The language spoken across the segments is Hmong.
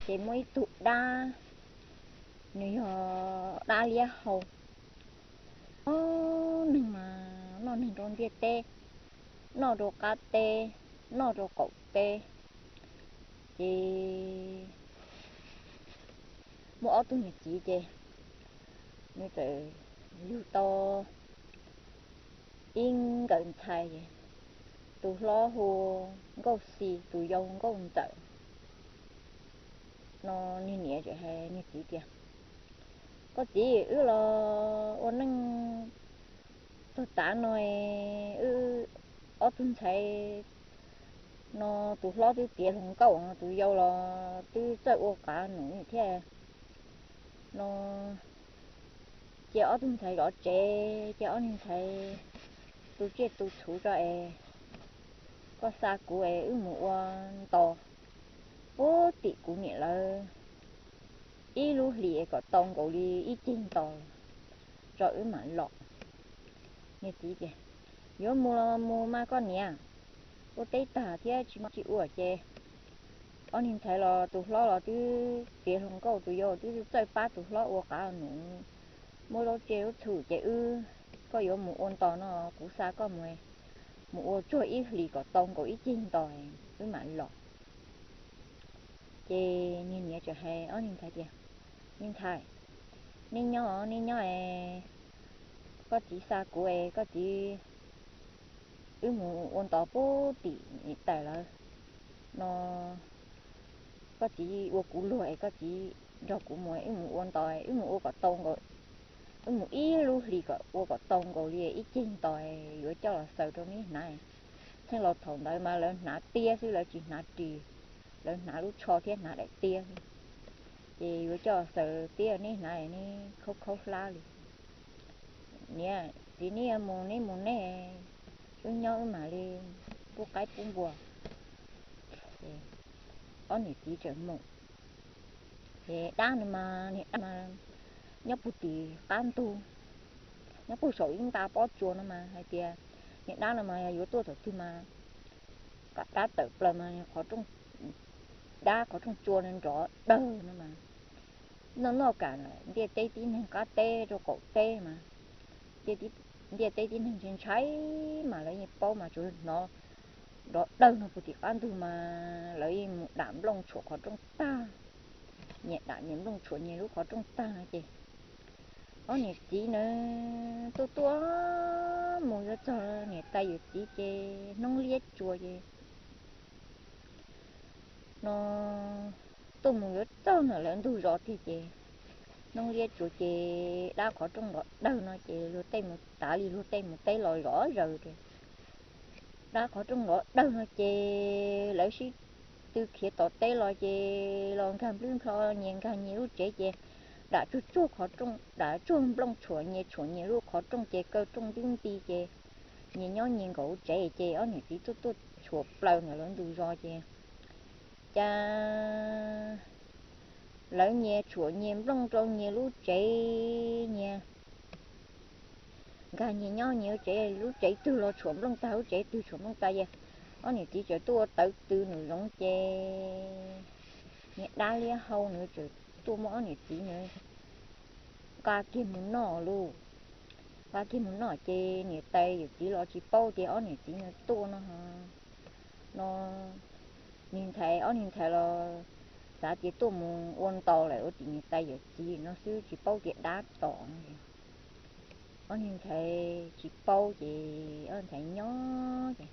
Ces muaj ib tug dab, nws yog dab liab hau. Ob neeg mas noj neeg rau ntiaj teb, noj rau qab teb, noj rau qaum teb. Ces muaj ob tug niam txiv ces nws txawm yug tau ib nkawm ntxhais, tus hlob hu Nkauj Xi, tus yau Nkauj Ntxawm. No niag niam txawm hais niag txiv tias, koj txiv, wb los ua neej txog tav no, wb ob tug ntxhais no, tus hlob twb tiav hluas nkauj, tus yau los twb txawj ua qav num thiab no, cia ob tug ntxhais zov tsev, cia ob niag ntxhais tu tsiaj tu txhuv tso es koj xa kuv es wb mus ua ntos puag tim kuv niam lawv ib lub hlis es kom tau nkaus li ib ceg ntos tso wb mam los. Niag txiv tias, yuav mus los mus mas koj niam, ua teb tag thiab tsis muaj tsis ua ces ob niag ntxhais los tus hlob los twb tiav hluas nkauj, tus yau twb txawj pab tus hlob ua qav num, muab zaub tsiaj zaub txhu ces wb, koj yuav mus ua ntos no kuv xa koj mus, mus ua tsuag ib hlis kom tau nkaus ib ceg ntos wb mam los. Ces niag niam txawm hais ob niag ntxhais tias, niag ntxhais, nej nyob, nej nyob es koj txiv xa kuv es koj txiv, wb mus ua ntos puag tim niam tais lawv no, koj txiv ua kuv luag es koj txiv nrog kuv mus, wb mus ua ntos, wb mus ua kom tau nkaus, wb mus ib lub hlis kom ua kom tau nkaus li ib ceg ntos yuav coj los xaws rau neb hnav. Txheej laus thaum ntawd mas lawv hnav tiab xwb, lawv tsis hnav ris, lawv hnav lub tsho thiab hnav daim tiab xwb. Ces yuav coj xaws tiab neb hnav, neb khaub khaub hlab li. Niam txiv, neb mus neb, mus neb, wb nyob wb mam li pub qaib pub npua. Ob niam txiv txawm mus. Ces dab no mas, niag dab mas nyob puag tim qab ntug, nyob puag saum ib nta pob tsua no mas hais tias niag dab no mas yog yuav tuaj thaum twg mas kam dab tawm plaws mas qhov rooj, dab qhov rooj tsua no nrov dawg no mas, noj noj kam ntiaj teb tib neeg qab teb rau qaum teb mas, ntiaj teb tib neeg ntshai ntshai mas lawv yeej paub mas tsuas hnov nrov dawg no puag tim qab ntug mas lawv yeej mus dam nplooj tshuam qhov rooj tag, nyias dam nyias nplooj tshuam nyias lub qhov rooj tag no ces ob niam txiv na tuaj tuaj mus yuav txog niam tais yawm txiv ces hnub liab tsuas ces no tuaj mus yuav txog ntawm lawv ntug zos tiag ces hnub liab tsuas ces dab qhov rooj nrov dawg no ces luag tej mus, tav li luag tej mus teb los zov zaws ces dab qhov rooj nrov dawg no ces lawv sib tw khiav tom teb los ces los nkag nplwb nplho nyias nkag nyias lub tsev ces dam tsuag tsuag qhov rooj, dam tsuag nplooj tshuam nyias tshuam nyias lub qhov rooj ces kaw rooj ntub nti ces nyias nyob nyias nkaum tsev ces ob niam txiv tuaj tuaj tshuam plaws ntawm lawv ntug zos ces cas lawv nyias tshuam nyias nplooj rau nyias lub tsev, nyias nkag nyias nyob nyias lub tsev, lub tsev twg los tshuam nplooj tag, lub tsev twg tshuam nplooj tag ces ob niam txiv txawm tuaj ua tawv tw nraum zoov ces niag dab liab hau nws txawm tuaj muab ob niam txiv nws nqa kiag mus noj lauj. Nqa kiag mus noj ces niam tais yawm txiv los tsis paub tias ob niam txiv nws tuaj no ho no niag ntxhais, ob niag ntxhais los xav tias tuaj mus ua ntaus lawm ua tim niam tais yawm txiv no xwb tsis paub tias dab tom no. Ob niag ntxhais tsis paub ces ob ntxhais nyob ces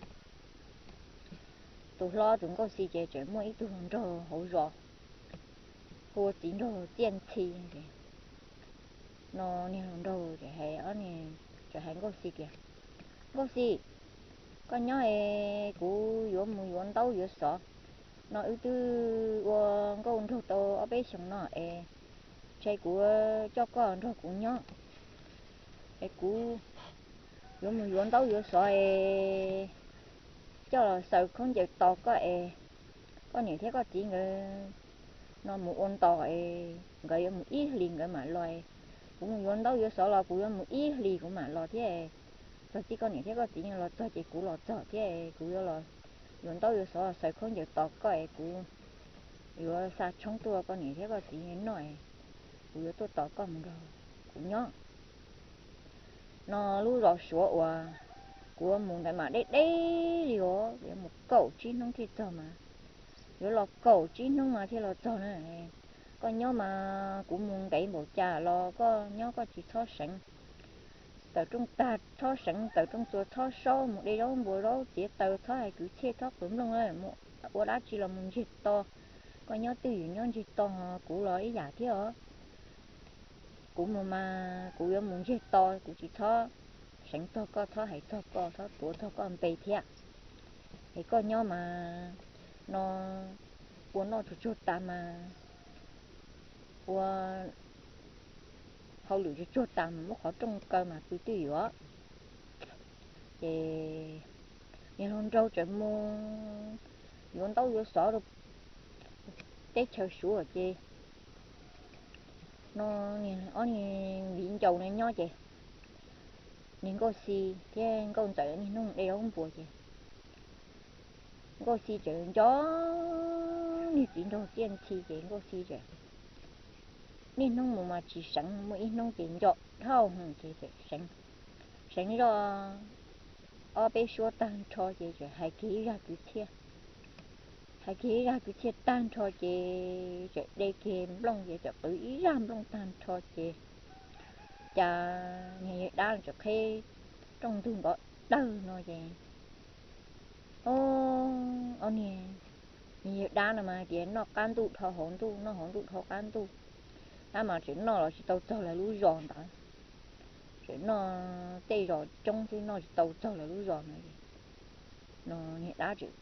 tus hlob tus Nkauj Xi ces tseem muaj ib tug hluas nraug hauv zos hu ua txiv nraug Txiaj Ntxhi ces no niag hluas nraug ces hais, txawm hais Nkauj Xi tias, Nkauj Xi, koj nyob es kuv yuav mus yuav ntaub yuav xov no, wb twb ua nkauj nraug tau ob peb xyoos no es ntshe kuv coj koj nrog kuv nyob es kuv yuav mus yuav ntaub yuav xov es coj los xaws khaub ncaws tos koj es koj niam thiab koj txiv nkawd no mus ua ntaus es nkawd yuav mus ib hlis nkawd mam los. Kuv mus yuav ntaub yuav xov los kuv yuav mus ib hlis kuv mam los thiab. Txog txij koj niam thiab koj txiv los txog ces kuv los txog thiab, kuv yuav los yuav ntaub yuav xov xaws khaub ncaws tos koj es kuv yuav xa tshoob tuaj koj niam thiab koj txiv noj, kuv yuav tuaj tos koj mus nrog kuv nyob. No lub zos Suav uas kuv yuav mus ntawd mas deb deb li os, yuav mus kaum tsib hnub thiaj txog mas, yuav los kaum tsib hnub mas thiaj los txog na. Koj nyob mas kuv mus ntev npaum cas los koj nyob koj tsis txhob seev. Tawm rooj tag txhob seev, tawm rooj txuas txhob saub, mus de zaub npua zaub txiav taws txhob hais kwv txhiaj txhob qw nplooj, mus ua dab tsi los mus ntsiag to. Koj nyob twj ywm nyob ntsiag to, kuv los ib yam thiab os. Kuv mus mas kuv yuav mus ntsiag to, kuv tsis txhob seev txog koj, txhob hais txog koj, txhob tuav txog koj npe thiab. Es koj nyob mas no ua noj tsuag tsuag tas mas ua hauj lwm tsuag tsuag tas mas muab qhov rooj kaw mas pw twj ywm os. Ces niag hluas nraug tseem mus yuav ntaub yuav xov rau teb chaws Suav ces no ob niag viv ncaus na nyob ces niag Nkauj Xi thiab Nkauj Ntxawm niaj hnub de zaub npua ces Nkauj Xi tseem nco niag txiv nraug tiaj ntxhi ces Nkauj Xi tseem niaj hnub mus mas tsis seev, muaj ib hnub ces nco dhau hwv ces tseem seev, seev zoj ob peb suab tag nrho ces tseem hais kiag ib zaj kwv txhiaj. Hais kiag ib zaj kwv txhiaj tag nrho ces tseem de kiag nplooj ces tseem qw ib zaj nplooj tag nrho ces cas niag yawg dab tseem qheb rooj ntug nrov dawg no ces ob niag, niag yawg dab no mas hais tias noj qab ntuj dhau hauv ntuj, noj hauv ntuj dhau qab ntuj, tab mas tseem noj los tsis tau txog lawv lub zos ntawd. Tseem noj tej zos coob xwb, noj tsis tau txog lawv lub zos no. No niag dab tseem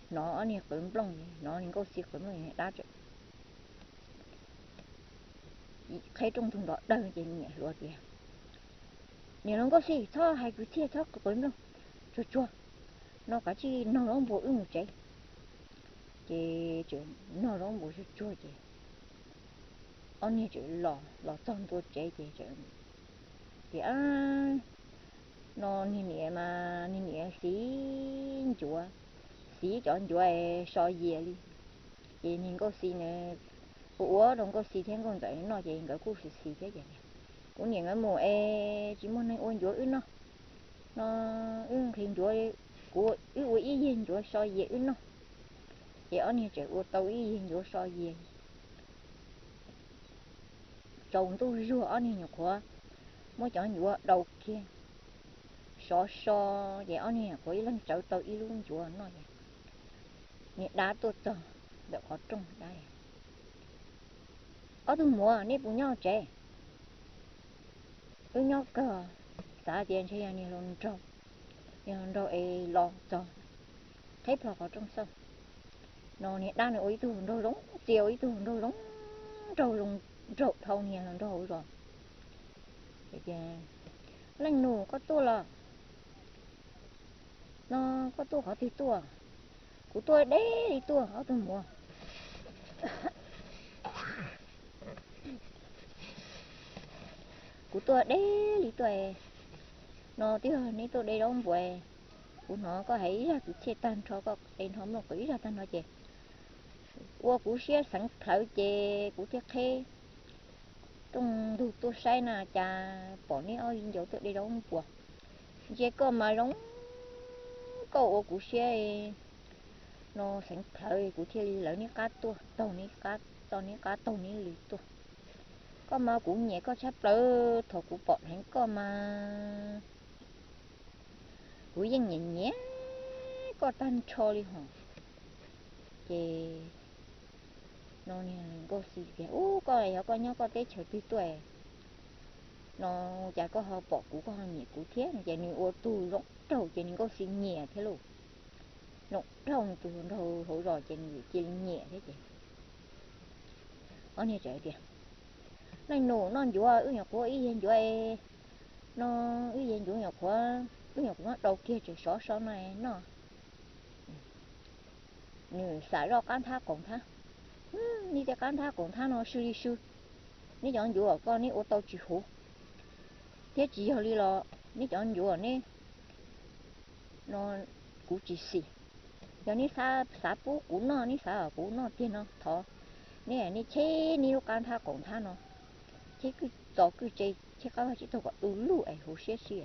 hnov ob niag qw nplooj, hnov niag Nkauj Xi qw nplooj, niag dab tseem qheb rooj ntug nrov dawg ces niam hluas tias, niam hluas Nkauj Xi, txhob hais kwv txhiaj, txhob qw nplooj, tsuag tsuag, no kav tsij nog zaub npua wb mus tsev. Ces tseem nog zaub npua tsuag tsuag ces ob niag tseem los, los txog ntua tsev ces tseem tias, no niag niam mas niag niam xiv ncuav, xiv cov ncuav so yias li. Ces niag Nkauj Xi na, ua ua rau Nkauj Xi thiab Nkauj Ntxawm noj ces nkawd kuj xis xis thiab ces, kuv niam nkawd mus es tsis muaj neeg ua ncuav wb noj, no wb nqhis ncuav, kuv, wb ua ib yig ncuav so yias wb noj. Ces ob niag tseem ua tau ib yig ncuav so yias. Tsaus ntuj zuag ob niag nyuam qhuav muab cov ncuav daus kiag, sov so, ces ob niag nyuam qhuav ib leeg tsawv tau ib lub ncuav noj ces niag dab tuaj txog ntawm qhov rooj, dab, ob tug muam, nej puas nyob tsev? Wb nyob kawg. Xav tias ntshe yog niag hluas nraug, niag hluas nraug es los txog qheb plho qhov rooj xwb. No niag dab nws ua ib tug hluas nraug zoo, txia ua ib tug hluas nraug zoo nraug, zoo nraug dhau niag hluas nraug hauv zos. Leej nus, koj tuaj los? No koj tuaj qhov twg tuaj? Kuv tuaj deb li tuaj ob tug muam. Kuv tuaj deb li tuaj. No twb yog neb tuaj de zaub npua, kuv hnov koj hais ib zaj kwv txhiaj tag nrho, koj de nrho mloog kuv ib zaj tag nrho ces ua kuv siab xeev plhawv ces kuv thiaj qheb rooj ntug tuaj saib na cas pom neb ob viv ncaus tuaj de zaub npua. Ntsia koj mas zoo, koj ua kuv siab no xeev plhawv kuv thiaj li lawv neb qab tuaj, taug neb qab, taug neb qab taug neb lw tuaj. Koj mas kuv nyiam koj tshaj plaws, thaum kuv pom dheev koj mas kuv yeej nyiam nyiam koj tag nrho li hos. Ces no niag Nkauj Xi tias, ub, koj yog koj nyob koj teb chaws twg tuaj no cas koj ho pom kuv koj ho nyiam kuv thiab? Ces nws ua tug zoo nraug ces niag Nkauj Xi nyiam thiab lauj. Zoo nraug nws tus hluas nraug hauv zos ces nws cia li nyiam thiab ces ob niag txawm tias, leej nus, noj ncuav wb nyuam qhuav ib yig ncuav, no wb yig ncuav nyuam qhuav, wb nyuam qhuav muab dau kiag tseem sov so no noj. Nws xam zoj qab nthab qaum nthab, nej tej qab nthab qaum nthab no sw li sw, neb cov ncuav koj neb ua tau tsis huv, thiab tsis yog li los neb cov ncuav neb no kuv tsis xis. Yog neb xav pub kuv noj, neb xav kom kuv noj tiag no thov neb, neb cheb neb lub qab nthab qaum nthab no, cheb kwj txos kwj tse, cheb qab vag tsib taug kom du lug es huv siab si,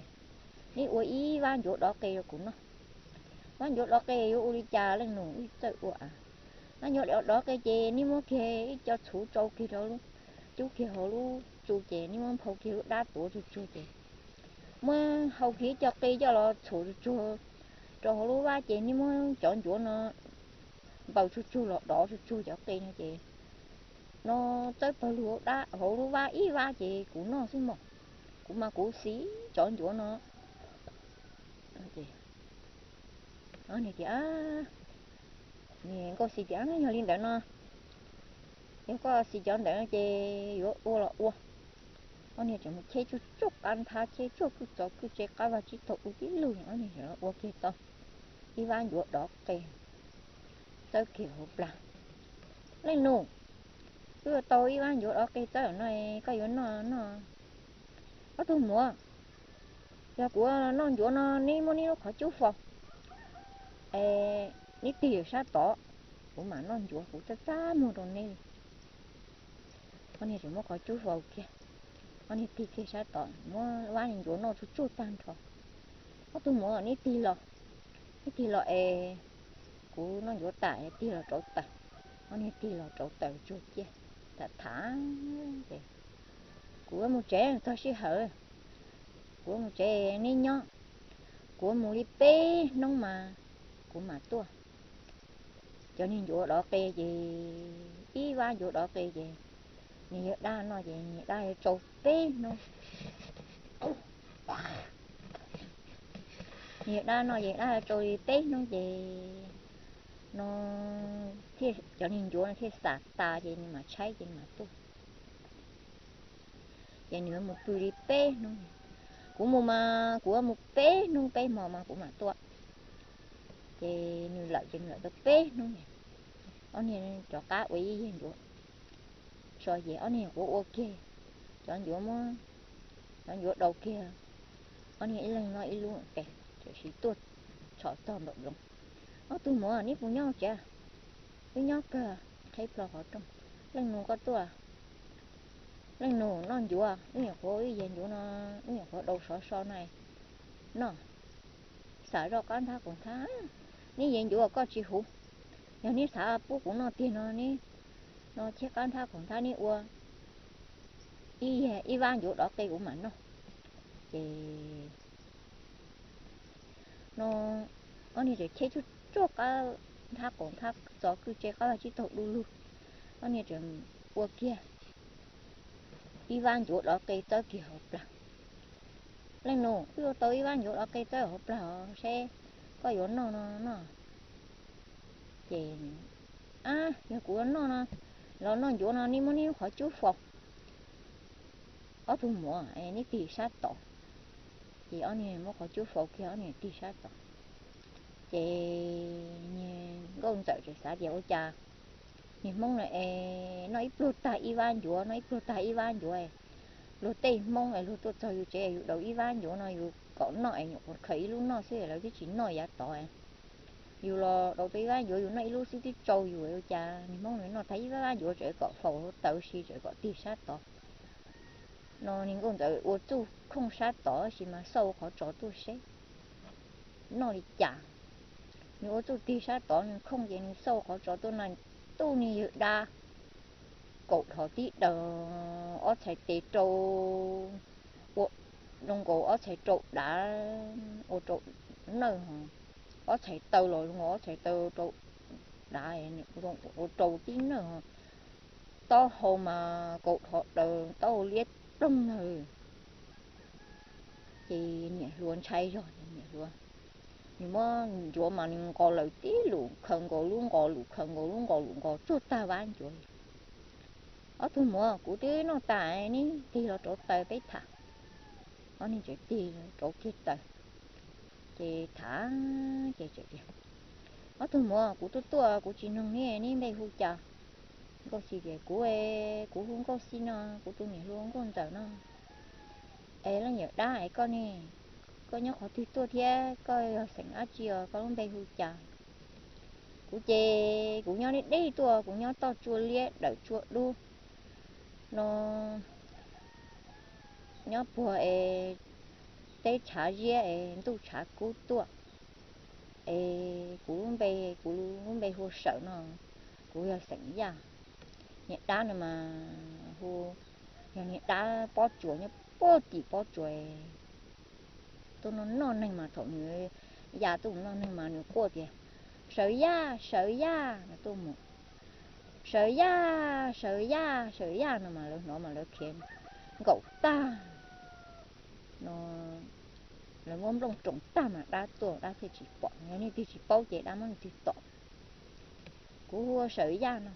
neb ua ib vab ncuav dov qe rau kuv noj. Vab ncuav dov qe yuav ua li cas leej nus, wb txawj ua a. Vab ncuav dov qe ces neb muab kiag ib co txhuv tsau kiag rau lub, cub kiag hauv lub tsu ces neb muab nphau kiag lub dab tuav tsuag tsuag ces muab hau kiag ib co qe coj los txhuam tsuag tsuag rau hauv lub vab ces neb muab cov ncuav no npaws tsuag tsuag los dov tsuag tsuag cov qe no ces no txawb pawg lug hauv lub vab ib vab ces kuv noj xwb mog. Kuv mas kuv xis cov ncuav no. Niag tias, Nkauj Xis tias, Yog li ntawd no, yog koj xis cov ntawd no ces yuav ua los ua. Ob niag tseem mus cheb tsuag tsuag qab nthab, cheb tsuag kwj txos kwj tse qab vag tsib taug du tib lug, ob niag tseem los ua kiag tau ib vab ncuav dov qe txawb kiag hauv plag. Leej nus, wb ua tau ib vab ncuav dov qe txawb no, koj yuav noj noj. Ob tug muam, yog kuv noj ncuav no neb muab neb lub qhov cub faus, neb tig sab tod, kuv mam noj ncuav kuv txaj txaj muag rau neb li. Ob niag tseem muab qhov cub faus kiag, ob niag tig kiag sab tod muab vab ncuav noj tsuag tsuag tag nrho. Ob tug muam, neb tig los, neb tig los es kuv noj ncuav tas tig los rauv taws. Ob niag tig los rauv taws tsuag ciaj, tham tham ces, Kuv mus tsev txog sij hawm, kuv mus tsev neb nyob, kuv mus li peb hnub mas kuv mam tuaj. Cov niag ncuav dov qe ces, ib vab ncuav dov qe ces, nws yog dab no ces nws dab yuav tsau peb hnub. Nws yog dab no ces dab yuav tsau li peb hnub ces no thiaj, cov niag ncuav no thiaj xam tas ces nws mam tshaib ces nws mam tuaj. Ces nws yuav mus pw li peb hnub. Kuv mus mas kuv yuav mus peb hnub peb hmo mas kuv mam tuaj. Ces nws lawm ces nws lawm tau peb hnub. Ob niag rov qab ua ib yag ncuav tso ces ob niag quav ua kiag cov ncuav muab, cov ncuav dau kiag, ob niag ib leeg noj ib lub tes, tiam sis tuaj tshom tog npaum zoov. Ob tug muam, neb puas nyob tsev? Wb nyob kawg, qhib plho qhov rooj. Leej nus, koj tuaj? Leej nus, noj ncuav, wb nyuam qhuav ib yag ncuav no, wb nyuam qhuav dau sov so no noj. Xam zoj qab nthab qaum nthab, neb yag ncuav koj tsis huv. Yog neb xav pub kuv noj tiag no, neb no cheb qab nthab qaum nthab neb ua ib yag ib vab ncuav dov qe kuv mam noj. Ces no ob niag tseem cheb tsuag tsuag qab nthab qaum nthab txov kwj tse qab vag tsib taug du lug, ob niag tseem ua kiag ib vab ncuav dov qe txawb kiag hauv plag. Leej nus, wb ua tau ib vab ncuav dov qe txawb hauv plag os, seb koj yuav noj no noj. Ces, ab, yog kuv yuav noj no, los noj ncuav no neb muab neb lub qhov cub faus. Ob tug muam, neb tig sab tod. Ces ob niag muab qhov cub faus kiag, ob niag tig sab tod. Ces niag nkauj ntxawm tseem xav tias ua cas niag hmoob no es noj ib pluag tag ib vab ncuav, noj ib pluag tag ib vab ncuav. Luag tej hmoob es luag tuaj txog yus tsev yus daus ib vab ncuav no yus kom noj es nyuam qhuav khaws ib lub noj xwb lawv twb tsis noj yav tod. Yus los daus tau ib vab ncuav yus noj ib lub xwb twb tsau yus, ua cas niag hmoob no noj tag ib vab ncuav tseem kom faus hauv taws si tseem kom tig sab tod. No niag nkauj ntxawm ua txuj khooj sab tod sis mas xauj qhov tsos tuaj seb noj li cas. Nws ua txuj tig sab tod nws khooj ces nws xauj qhov tsos tuaj na, tub niag yawg dab kaum dhos tib daws, ob txhais tes rau, ua zoo nkaus ob txhais rau dav, ua rau nawj, ob txhais taw los zoo nkaus ob txhais taw rau dav, ua rau tib nawj, taub hau mas kaum dhos daws, taub hau liab ploog ntag. Ces niam hluas ntshai zog, niam hluas, nws muab ncuav mas nws nqos lawm tib lus khaws nkaus lub nqos, lus khaws nkaus lub nqos, lus nqos tsuag tag vab ncuav li. Ob tug muam, kuv twb noj tas, neb tig los rauv taws peb tham. Ob niag tseem tig rauv kiag taws, ces tham, ces tseem tias, Ob tug muam, kuv tuaj tuaj kuv tsis noog neb, neb npe hu cas? Nkauj Xis tias, Kuv, kuv hu Nkauj Xis no, kuv tus niam hluas Nkauj Ntxawm no. Es leej yawm dab es koj ne? Koj nyob qhov twg tuaj thiab koj yog xeem dab tsi os, koj lub npe hu cas? Kuv ces kuv nyob deb deb tuaj, kuv nyob toj tsua liab dawm tsua dub no, nyob puag es teb tshav ziab es ntuj tshav kub tuaj. Es kuv lub npe, kuv lub npe hu Sawm no, kuv yog xeem Yaj. Niag dab no mas hu, yog niag dab pob tsuas nyob puag tim pob tsuas. Tuaj noj noj neeg mas thaum nws ya tuaj mus noj neeg mas nws quaj tias, Sawm Yaj, Sawm Yaj no tuaj mus, Sawm Yaj, Sawm Yaj, Sawm Yaj no mas lawv hnov mas lawv khiav nkaum tag no, lawv muab nplooj roos tag mas dab tuaj dab thiaj tsis pom. Yog leej twg tsis paub ces dab muab leej twg tom. Kuv hu ua Sawm Yaj no,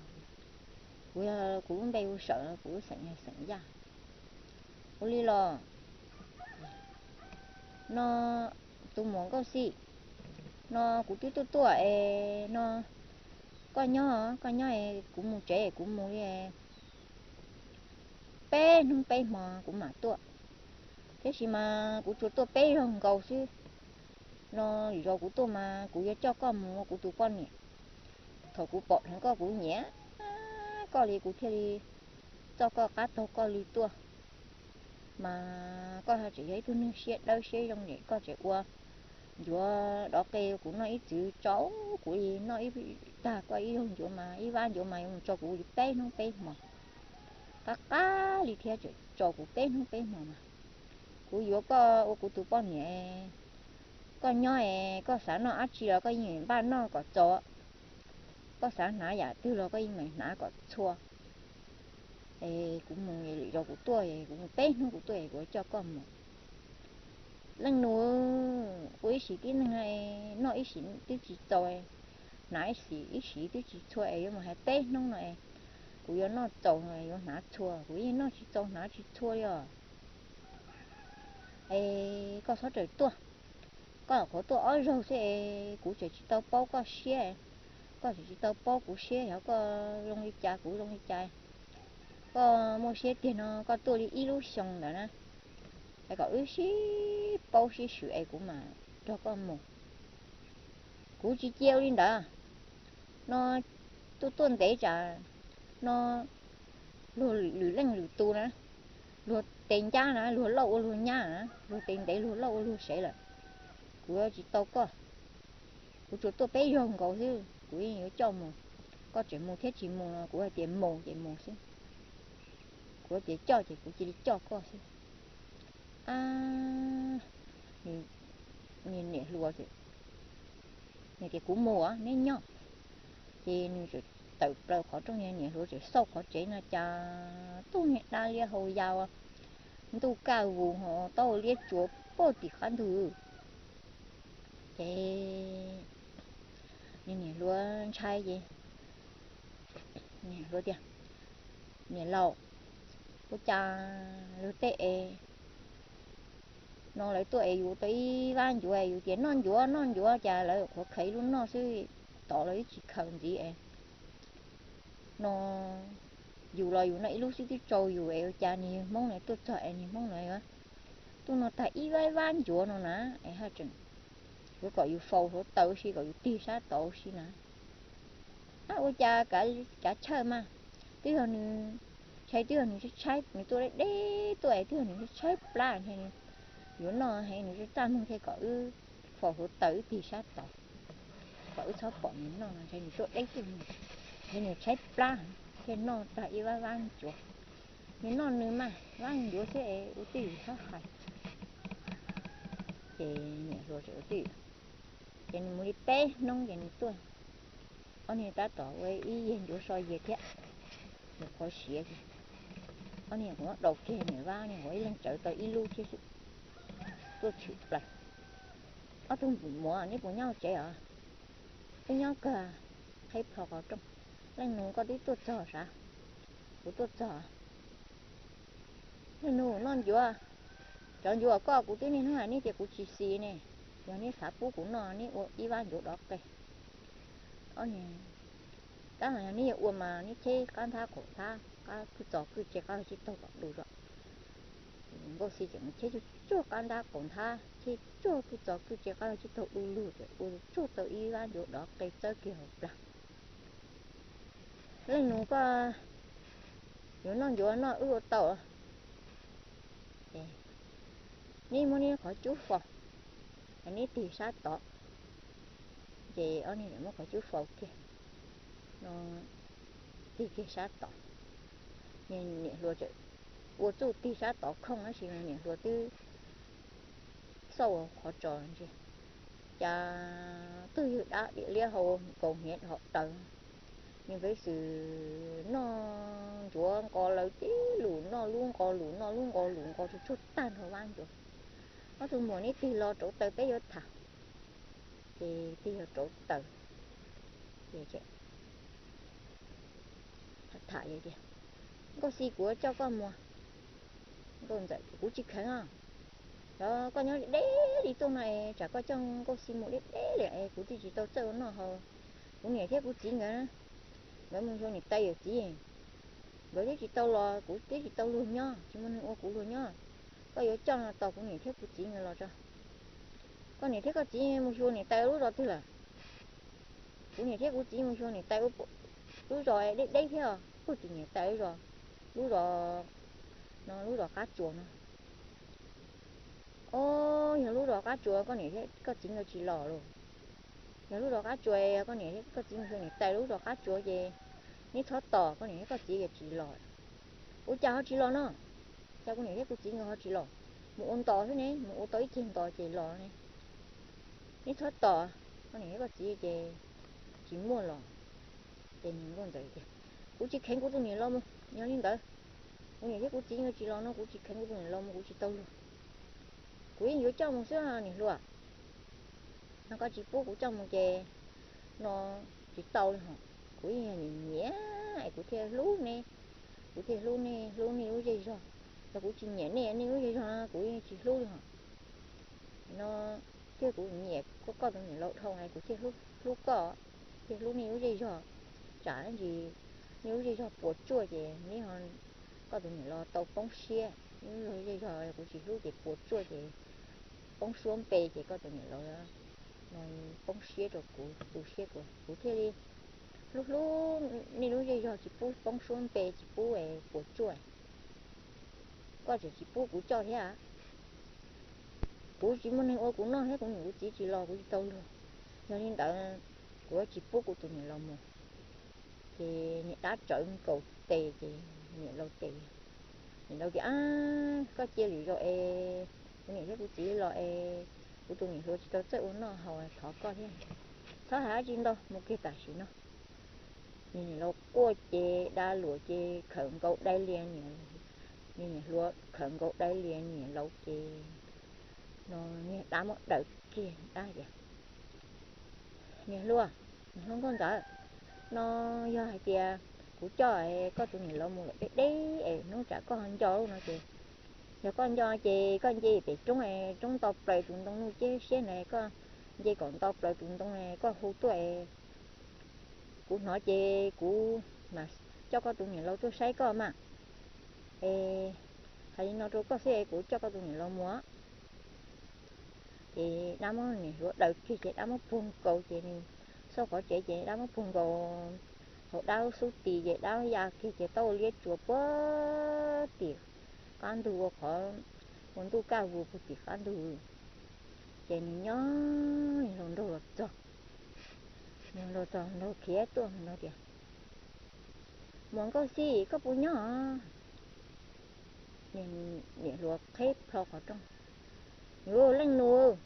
kuv, kuv lub npe hu Sawm, kuv lub xeem yog xeem Yaj. Ua li los no, tus muam Nkauj Xim, no kuv twb tuaj tuaj es no, koj nyob, koj nyob es kuv mus tsev, kuv mus li peb hnub peb hmo kuv mam tuaj. Tiam sis mas kuv tsuas tuaj peb zaug nkaus xwb no, lwm zaus kuv tuaj mas kuv yuav coj koj mus ua kuv tus poj niam. Thaum kuv pom dheev koj kuv nyiam koj li kuv thiaj li coj koj qab taug koj li tuaj. Mas koj tseem yog ib tug neeg siab dawb siab zoo es koj tseem ua ncuav dov qe kuv noj ib txwv tso, kuv li noj ib tag koj ib zaug ncuav mas ib vab ncuav mas yuav mus tso kuv li peb hnub peb hmo. Qab qab li thiab tseem tso kuv peb hnub peb hmo mas. Kuv yuav koj ua kuv tus poj niam, koj nyob es koj xav noj dab tsi los koj yeej npaj noj kom txaus, koj xav hnav yam twg los koj yeej mam hnav kom txhua. Es kuv mus, lwm zaus kuv tuaj, kuv mus peb hnub kuv tuaj es kuv coj koj mus. Leej nus, ua ib sim tib neeg, noj ib sim twb tsis txaus, hnav ib sim ib sim twb tsis txhua es yuav mus hais peb hnub no es kuv yuav noj txaus yuav hnav txhua, kuv yeej noj tsis txaus hnav tsis txhua li os. Es koj txhob rawm tuaj, koj nyuam qhuav tuaj ob zaug xwb es kuv tseem tsis tau paub koj siab, koj tseem tsis tau paub kuv siab, yog koj zoo li cas kuv zoo li cas. Koj muaj siab tiag no koj tuaj li ib lub xyoo ntawd na, es kom wb sib paub sib swm es kuv mam nrog koj mus. Kuv tsis cia ua li ntawd. No tuaj tuaj ntev tsam no luag lwm leej lwm tus na, luag tes ncab na luag lauj ua luag nyab na, luag tes ntev luag lauj ua luag sev lawm. Kuv yuav tsis tau koj. Kuv tsuas tuaj peb zaug nkaus xwb kuv yeej yuav coj mus. Koj tseem mus thiab tsis mus no kuv hais tias mus ces mus xwb. Kuv hais tias coj ces kuv cia li coj koj xwb. Ab, niag niam hluas, nws tias kuv mus neb nyob. Ces nws txawm tawm plaws qhov rooj, niag niam hluas txawm xauj qhov tsev no cas tub niag dab liab hau ya, ntuj kaj vus ho taub hau liab tsuav puag tim qab ntug. Ces niag niam hluas ntshai ces niam hluas tias, Niam laus, ua cas luag tej es no lawv tuaj es yus tau ib vab ncuav, yus tias noj ncuav noj ncuav cas lawv qhuav khaws ib lub noj xwb, tod lawv twb tsis khaws ntxiv es no yus los yus noj ib lub xwb twb tsau yus es ua cas niag Hmoob no tuaj txog es niag Hmoob no tuaj noj tag ib vab vab ncuav no na, es haj tseem yuav kom yus faus hluav taws si kom yus tig sab tod si na. Ab, ua cas kav chawj mas, twb yog nws, ntshai twb yog nws tshaib tshaib, nws tuaj deb deb tuaj es twb yog nws tshaib tshaib plab, ntshai nws yuav noj heev nws txaj muag thiaj kom wb faus hluav taws wb tig sab tod, kom wb txhob pom nws noj no, ntshai nws tuaj deb tuaj mus, ntshai nws tshaib plab thiaj noj tag ib vab vab ncuav. Nws noj nws mas, vab ncuav xwb es ua twj ywm txhob hais. Ces niam hluas txawm ua twj ywm, ces nws mus li peb hnub ces nws tuaj. Ob niag tab tom ua ib yag ncuav so yag thiab, nws qhuav siav ces ob niag qhuav dau kiag niam vab, niag qhuav ib leeg tsawv tau ib lub thiab xwb, tuaj tshwm plaws. Ob tug muam, neb puas nyob tsev os? Wb nyob kawg, qhib plho qhov rooj. Leej nus, koj twb tuaj txog sav? Kuv tuaj txog. Leej nus, noj ncuav, cov ncuav koj kuv twb niaj hnub hais neb tias kuv tsis xis ne, yog neb xav pub kuv noj neb ua ib vab ncuav dov qe. Ob niag, tab mas yog neb yuav ua mas neb cheb qab nthab qaum nthab, qab kwj txos kwj tse qab lug tsib taug kom du zog. Nkauj Xi tseem mus cheb tsuag tsuag qab nthab qaum nthab, cheb tsuag kwj txos kwj tse qab lug tsib taug du lug, tseem ua tsuag tau ib vab ncuav dov qe txawb kiag hauv plag. Leej nus, koj yuav noj ncuav noj wb ua tau. Neb muab neb qhov cub faus, neb tig sab tod. Ces ob niag muab qhov cub faus kiag, tig kiag sab tod. Niam hluas ua txuj tig sab tod khooj tab sis niam hluas twb xauj ua qhov tsos ntsia, cas twb yog dab diam liab hau kaus hniav dhos daws. Niag peb xwm noj ncuav nqos lawm ces lus noj lub nqos, lus noj lub nqos, lus nqos tsuag tsuag tag nrho vab ncuav. Ob tug muam, neb tig los rauv taws peb yuav tham. Ces tig los rauv taws, ces tham tias, Nkauj Xi, kuv yuav coj koj mus. Nkauj Ntxawm, Kuv tsis kheev os. Los koj nyob deb li tuaj no es tsam koj coj Nkauj Xi mus deb deb li es kuv twb tsis tau txawj ua noj haus. Kuv niam thiab kuv txiv nkawd, nkawd mus xyuas niam tais yawm txiv, nkawd twb tsis tau los, kuv twb tsis tau luag nyob, tsis muaj neeg ua kuv luag nyob. Koj yuav coj tos kuv niam thiab kuv txiv nkawd los tso. Koj niam thiab koj txiv mus xyuas niam tais lub zos twg lawm? Kuv niam thiab kuv txiv mus xyuas niam tais lub zos deb deb thiab os, puag tim niam tais lub zos, lub zos no, lub zos Qab Tsuas no. Ob, yog lub zos Qab Tsuas koj niam thiab koj txiv nkawd tsis los los? Yog lub zos Qab Tsuas, koj niam thiab koj txiv mus xyuas niam tais lub zos Qab Tsuas ces neb txhob tos, koj niam thiab koj txiv nkawd tsis los. Ua cas ho tsis los no? Cas kuv niam thiab kuv txiv nkawd ho tsis los? Mus ua ntos xwb ne, mus ua tau ib ceg ntos ces los ne. Neb txhob tos, koj niam thiab koj txiv ces tsis muaj los. Ces Nkauj Ntxawm tias, Kuv tsis kheev kuv tus niam laus mus, yog li ntawd kuv niam thiab kuv txiv nkawd tsis los no kuv tsis kheev kuv tus niam laus mus, kuv tsis tau luag. Kuv yeej yuav coj mus xwb niam hluas. No koj tsis pub kuv coj mus ces no tsis tau li hos. Kuv yeej nyiam nyiam es kuv thiaj hlub nej, kuv thiaj hlub nej, hlub nej lub zej zog. Yog kuv tsis nyiam nej, nej lub zej zog no kuv yeej tsis hlub li hos. No thiab kuv nyiam koj tus niam laus dhau es kuv thiaj hlub koj, thiaj hlub nej lub zej zog. Tsam ntsis nej lub zej zog puas tsuaj ces neb ho, koj tus niam laus tau poob siab, nej lub zej zog kuv tsis hlub ces puas tsuaj ces poob suab npe ces koj tus niam laus no poob siab rau kuv, tu siab kuv, kuv thiaj li hlub hlub nej lub zej zog tsis pub poob suab npe tsis pub puas tsuaj. Koj tseem tsis pub kuv coj thiab. Kuv tsis muaj neeg ua kuv noj thiab kuv niam kuv txiv tsis los kuv tsis tau luag. Yog li ntawd kuv yuav tsis pub kuv tus niam laus mus. Ces niam dab tsawv nkaus tes ces niam laus tes, niam laus tias, Koj cia lwm zaus es kuv niam thiab kuv txiv los es kuv tus niam hluas tsis tau txawj ua noj haus thov koj thiab. Txhob hais dab tsi ntau, mus kiag tam sim no. Niam laus quaj ces dab luam ces khawm nkaus dai lias niam, niam hluas khawm nkaus dai lias niam laus ces no niag dab muab daws kiag dab tias, Niam hluas, niam hluas Nkauj Ntxawm, no yog hais tias kuv coj koj tus niam laus mus lawm deb deb es hnub tsam koj ho nco lawm no ces yog koj nco ces koj nce pem roob, roob ntau plaws tus ntoo nuj ciab siab na, koj nce kom ntau plaws tus ntoo na koj hu tuaj es kuv hnov ces kuv mam coj koj tus niam laus tuaj saib koj mas. Es hais li no rau koj xwb es kuv coj koj tus niam laus mus. Ces dab muab niam hluas daws kiag ces dab muab puag nkaus ces nws xauj qhov tsev ces dab muab puag nkaus hauv dab lub xub tis ces dab ya kiag ces tau ua liab tsuas puag tim qab ntug, ua qhov ua ntuj kaj vus puag tim qab ntug. Ces nws nyob hluas nraug los txog, hluas nraug txog, hluas nraug khiav tuaj, hluas nraug tias, Muam Nkauj Xi, koj puas nyob? Niam hluas qheb plho qhov rooj, Yuav, leej nus,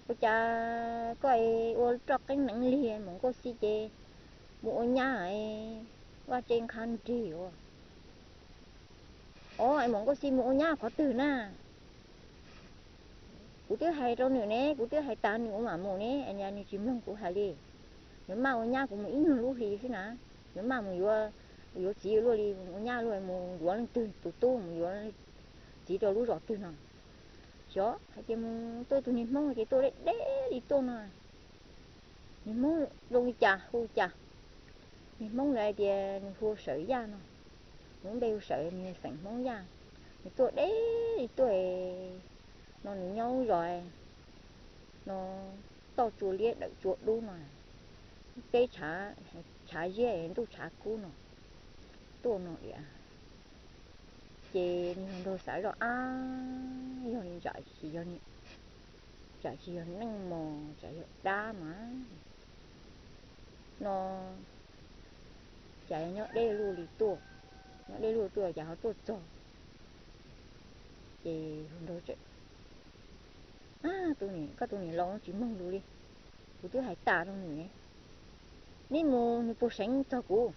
ua cas koj ua roj qeeb neev lig? Muam Nkauj Xi ces mus ua nyab, vaj tse nqha nrig ua. Os, es Muam Nkauj Xi mus ua nyab qhov twg na? Kuv twb hais rau nws ne, kuv twb hais tas nws ua mam mus ne, nws tsis mloog kuv hais li. Nws maj ua nyab kuv mus ib nyuag lub hli xwb na. Nws maj mus yuav, yuav txiv yuav luaj li, mus ua nyab luaj, mus yuav leej twg tus tub, mus yuav txiv rau lub zos twg no. Xyov hais tias mus tuaj tus niag Hmoob ces tuaj deb deb li tuaj no. Niag Hmoob zoo li cas hu li cas? Niag Hmoob ntawd hais tias nws hu Sawm Yaj no, nws lub npe hu Sawm, nws xeem Hmoob Yaj. Nws tuaj deb li tuaj no, nws nyob lub zos no toj tsua liab dawm tsua dub no, teb tshav, tshav ziab ntuj tshav kub no tuaj no diam. Ces niag hluas nraug xav zoj, ab, yog li tsam tsis yog, tsam tsis yog neeg mos tsam yog dab mas no, cas nyob deb luaj li tuaj, nyob deb luaj tuaj cas ho tuaj txog. Ces hluas nraug, ab, tus niam, koj tus niam laus tsis mloog lus li, kuv twb hais tas rau nws, neb mus nws puas seev txog kuv,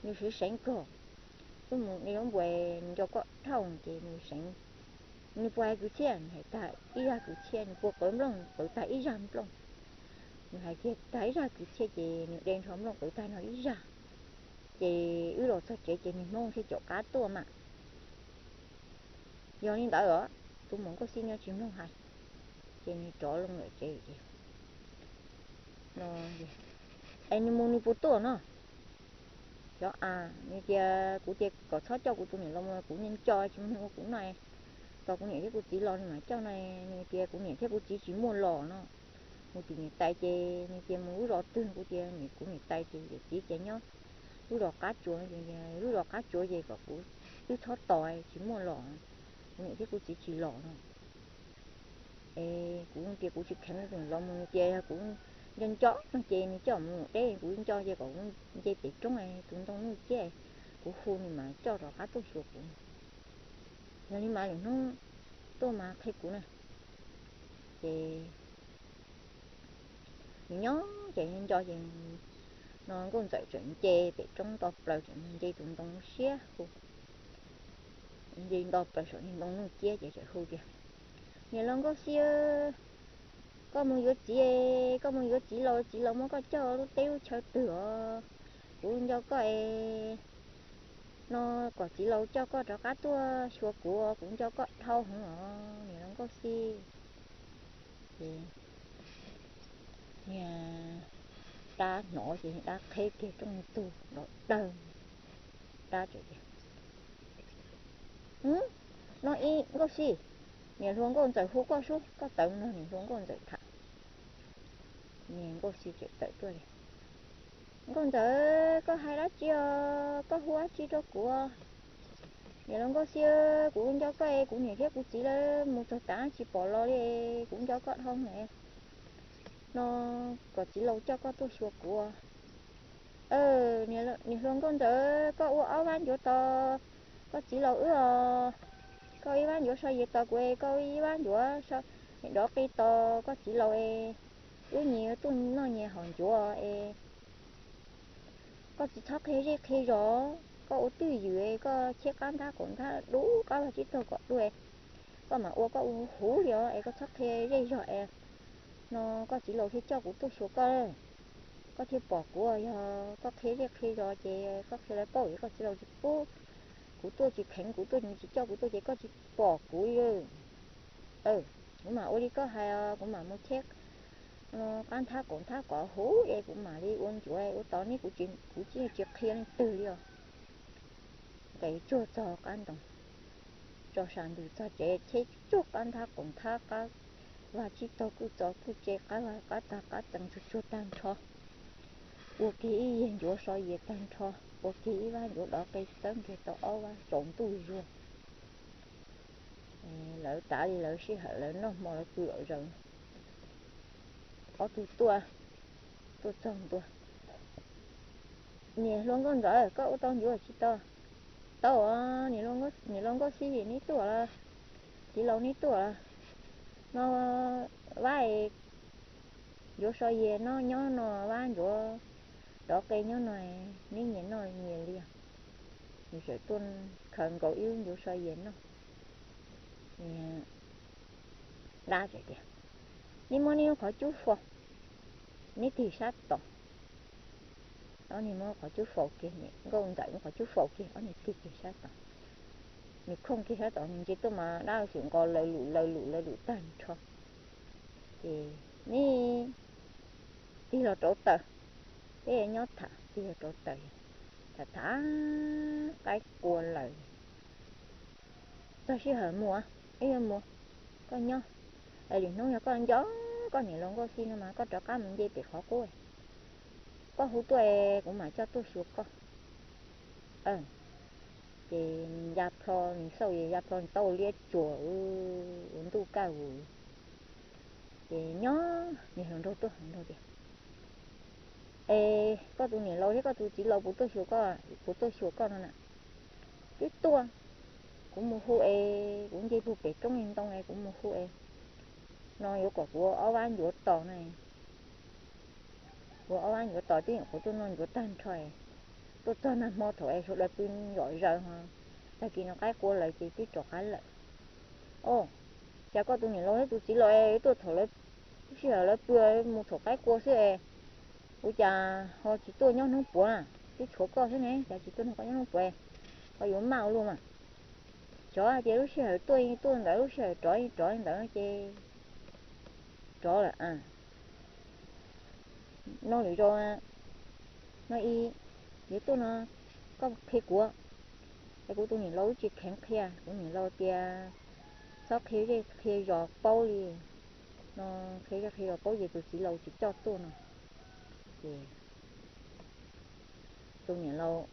nws seev seev kog, wb mus ne, zaub npua nco koj dhau ces nws seev, nws puas hais kwv txhiaj, nws hais tag ib zaj kwv txhiaj, nws puas qawv nplooj qawv tag ib zaj nplooj, nws hais kiag tag ib zaj kwv txhiaj ces nws de nrho nplooj qawv tag nrho ib zaj. Ces wb los txog tsev ces niag Hmoob thiaj caum qab tuaj mas, yog li ntawd os, tus muam Nkauj Xib nyob tsis mloog hais, ces nws rov loo lawm tsev ces no, es nws mus nws puas tuaj no? Xyov a, nws tias, kuv tias kom txhob coj kuv tus niam laus mus, kuv nco tsis muaj neeg ua kuv noj, tos kuv niam thiab kuv txiv los nws mam coj no, nws tias kuv niam thiab kuv txiv tsis muaj los no. Mus tim niam tais ces nws tias mus lub zos twg, kuv tias kuv niam tais ces yawm txiv ces nyob lub zos qab tsuas, lub zos qab tsuas ces kom kuv wb txhob tos, tsis muaj los, kuv niam thiab kuv txiv tsis los no. Es kuv tias kuv tsis kheev kuv tus niam laus mus, nws tias yog kuv nco nco no ces nws coj mus deb, kuv nco ces kom kuv nce pem roob tus ntoo nuj ciab, kuv hu nws mas coj rov qab tuaj xyuas kuv. Yog li mas lwm hnub tuaj mas qhia kuv na. Ces nws nyob ces nco ces no Nkauj Ntxawm tseem nce pem roob nto plaws, tseem nce tus ntoo siab hu, nce nto plaws saum niag ntoo nuj ciab ces tseem hu tias, niam laus Nkauj Xib, koj mus yuav txiv, koj mus yuav txiv laus, txiv laus muab koj coj lub teb lub chaw twg os, kuv nco koj es no kom txiv laus coj koj rov qab tuaj xyuas kuv, kuv nco koj dhau heev os niam laus Nkauj Xib. Ces niag dab hnov ces dab qheb kiag rooj tug nrov dawg. Dab tseem tias, no ib Nkauj Xib, niam hluas Nkauj Ntxawm hu koj sub, koj tawm no, niam hluas Nkauj Ntxawm tham. Niag Nkauj Xib tseem tawm tuaj li, Nkauj Ntxawm, koj hais dab tsi os, koj hu dab tsi rau kuv? Niam laus Nkauj Xib, kuv nco koj es kuv niam thiab kuv txiv lawv mus txog tav tsis pom los li, kuv nco koj dhau ne, no kom txiv laus coj koj tuaj xyuas kuv. Niam hluas Nkauj Ntxawm, koj ua ob vab ncuav tos koj txiv laus wb os. Koj ib vab ncuav so yes tos kuv es koj ib vab ncuav dov qe tos koj txiv laus es wb nyias tuaj noj nyias haus ncuav es koj tsis txhob qhia zej qhia zos, koj ua twj ywm es koj cheb qab nthab kaum nthab dub qab vag tsib taug kom dua, koj mam ua koj ua huv li os es koj txhob qhia zej zog es no koj txiv laus thiaj coj kuv tuaj xyuas koj, koj thiaj pom kuv. Yog koj qhia zej qhia zos ces koj qhia lawv paub es koj txiv laus tsis pub kuv tuaj, tsis kheev kuv tuaj, tsis coj kuv tuaj ces koj tsis pom kuv li. Kuv mam ua li koj hais, kuv mam mus cheb qab nthab kaum nthab kom huv es kuv mam li ua ncuav ua tos neb, kuv tsis, kuv tsis qhia leej twg li os. Nqes tsuag txog qab ntoo, tso sa ntws txog tsev cheb tsuag qab nthab kaum nthab qab vag tsib taug kuj txo kuj tse qab vag qab tag qab txee tsuag tsuag tag nrho. Ua kiag ib yias ncuav so yias tag nrho, ua kiag ib vab ncuav dov qe txawb nkaus tau ob vab tsaus ntuj zuag. Lawv tav li lawv sij hawm lawv noj hmo lawv pw lom zaws. Ob tug tuaj, tuaj txog ntua. Niam hluas Nkauj Ntxawm, koj ua tau ncuav tsis tau? Tau os, niam hluas Nkauj Xib neb tuaj los, txiv laus neb tuaj los? No vab ncuav so yias no nyob no, vab ncuav dov qe nyob no, neb nyias noj nyias li os. Nws txawm tuaj khaws nkaus ib lub ncuav so yias noj. Dab txawm tias, neb muab neb lub qhov cub faus, neb tig sab tod. Ob niag muab qhov cub faus kiag, Nkauj Ntxawm muab qhov cub faus kiag, ob niag tig kiag sab tod. Nws khooj kiag sab tod, nws ntsia tuaj mas dab xwm nqos laws lus laws lus laws lus tag nrho. Ces neb tig los rauv taws, peb nyob tham, tig los rauv taws, tham tham qaib qua lawm. Txog sij hawm mus, ib yuav mus, koj nyob, lwm hnub yog koj nco koj niam laus Nkauj Xib no mas koj rov qab mus nce pem qhov qub. koj hu tuaj es kuv mam coj tuaj xyuas koj. Ces nws ya plho, nws xauj ya plho nws tau liab tsuas ua ntuj kaj vus. Ces nyob niag hluas nraug tuaj hais nraug tias, Es koj tus niam laus thiab koj tus txiv laus puas tuaj xyuas koj, puas tuaj xyuas koj no na? Twb tuaj, kuv mus hu es kuv nce puag pem roob li ntoo es kuv mus hu es no yuav kom kuv ua ob vab ncuav tos no. Kuv ua ob vab ncuav tos twb nyuam qhuav tuaj noj ncuav tag nrho, tuaj txog nag hmo thaum es sawv daws pw zom zaws ho, tag kis no qaib qua lawm ces twb rov qab lawm. Os, cas koj tus niam laus thiab tus txiv laus es tuaj thaum lub sij hawm lawv pw, mus thaum qaib qua xwb es ua cas ho tsis tuaj nyob hnub puav na? Twb tshuav koj xwb ne, cas tsis tuaj nrog koj nyob hnub puav? Koj yuav maj ua luaj mas. Xyov hais tias lub sij hawm tuaj tuaj ntawd, lub sij hawm rov rov ntawd ces rov lawm. No lwm zaus no ib, yuav tuaj no koj qhia kuv. Es kuv tus niam laus tsis kheev qhia, kuv niam laus tias txhob qhia zej qhia zos paub li no, qhia zej qhia zos paub ces tus txiv laus tsis coj tuaj no. Ces tus niam laus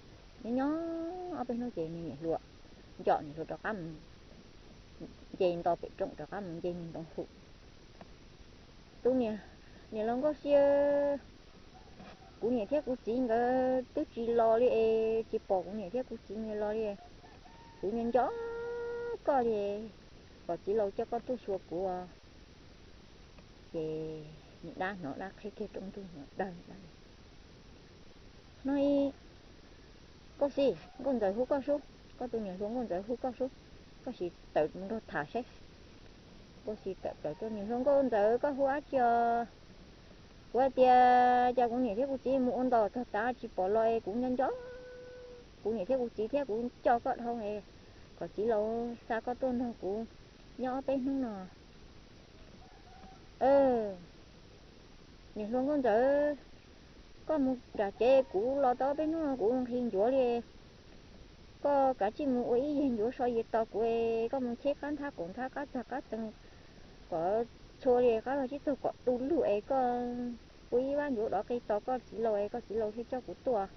nyob nyob ob peb hnub ces nws niam hluas, nco niam hluas rov qab mus nce nto pem roob, rov qab mus nce ntoo hu. Tus niam, niam laus Nkauj Xi, kuv niam thiab kuv txiv nkawd twb tsis los li es tsis pom kuv niam thiab kuv txiv nkawd los li. Kuv nco nco koj li, kom txiv laus coj koj tuaj xyuas kuv. Ces niag dab hnov dab qheb kiag rau ntug hnov dawg dab li. No ib, Nkauj Xi, Nkauj Ntxawm hu koj sub, koj tus niam hluas Nkauj Ntxawm hu koj sub, koj sim tawm mus nrog tham seb. Nkauj Xi tawm plaws tuaj, niam hluas Nkauj Ntxawm koj hu dab tsi os? Kuv hais tias cas kuv niam thiab kuv txiv mus ua ntos txog tav tsis pom los es kuv nco nco kuv niam thiab kuv txiv thiab kuv coj koj dhau es kom txiv laus xa koj tuaj nrog kuv nyob ob peb hnub no. Niam hluas Nkauj Ntxawm, koj mus nram tsev, kuv los tau ob peb hnub no kuv nqhis ncuav li. Koj kav tsij mus ua ib yeg ncuav so yias tos kuv es koj mus cheb qab nthab qaum nthab qab txag qab txee kom txhua li qab vag tsib taug kom du lug es koj ua ib vab ncuav dov qe tos koj txiv laus es koj txiv laus thiaj coj kuv tuaj.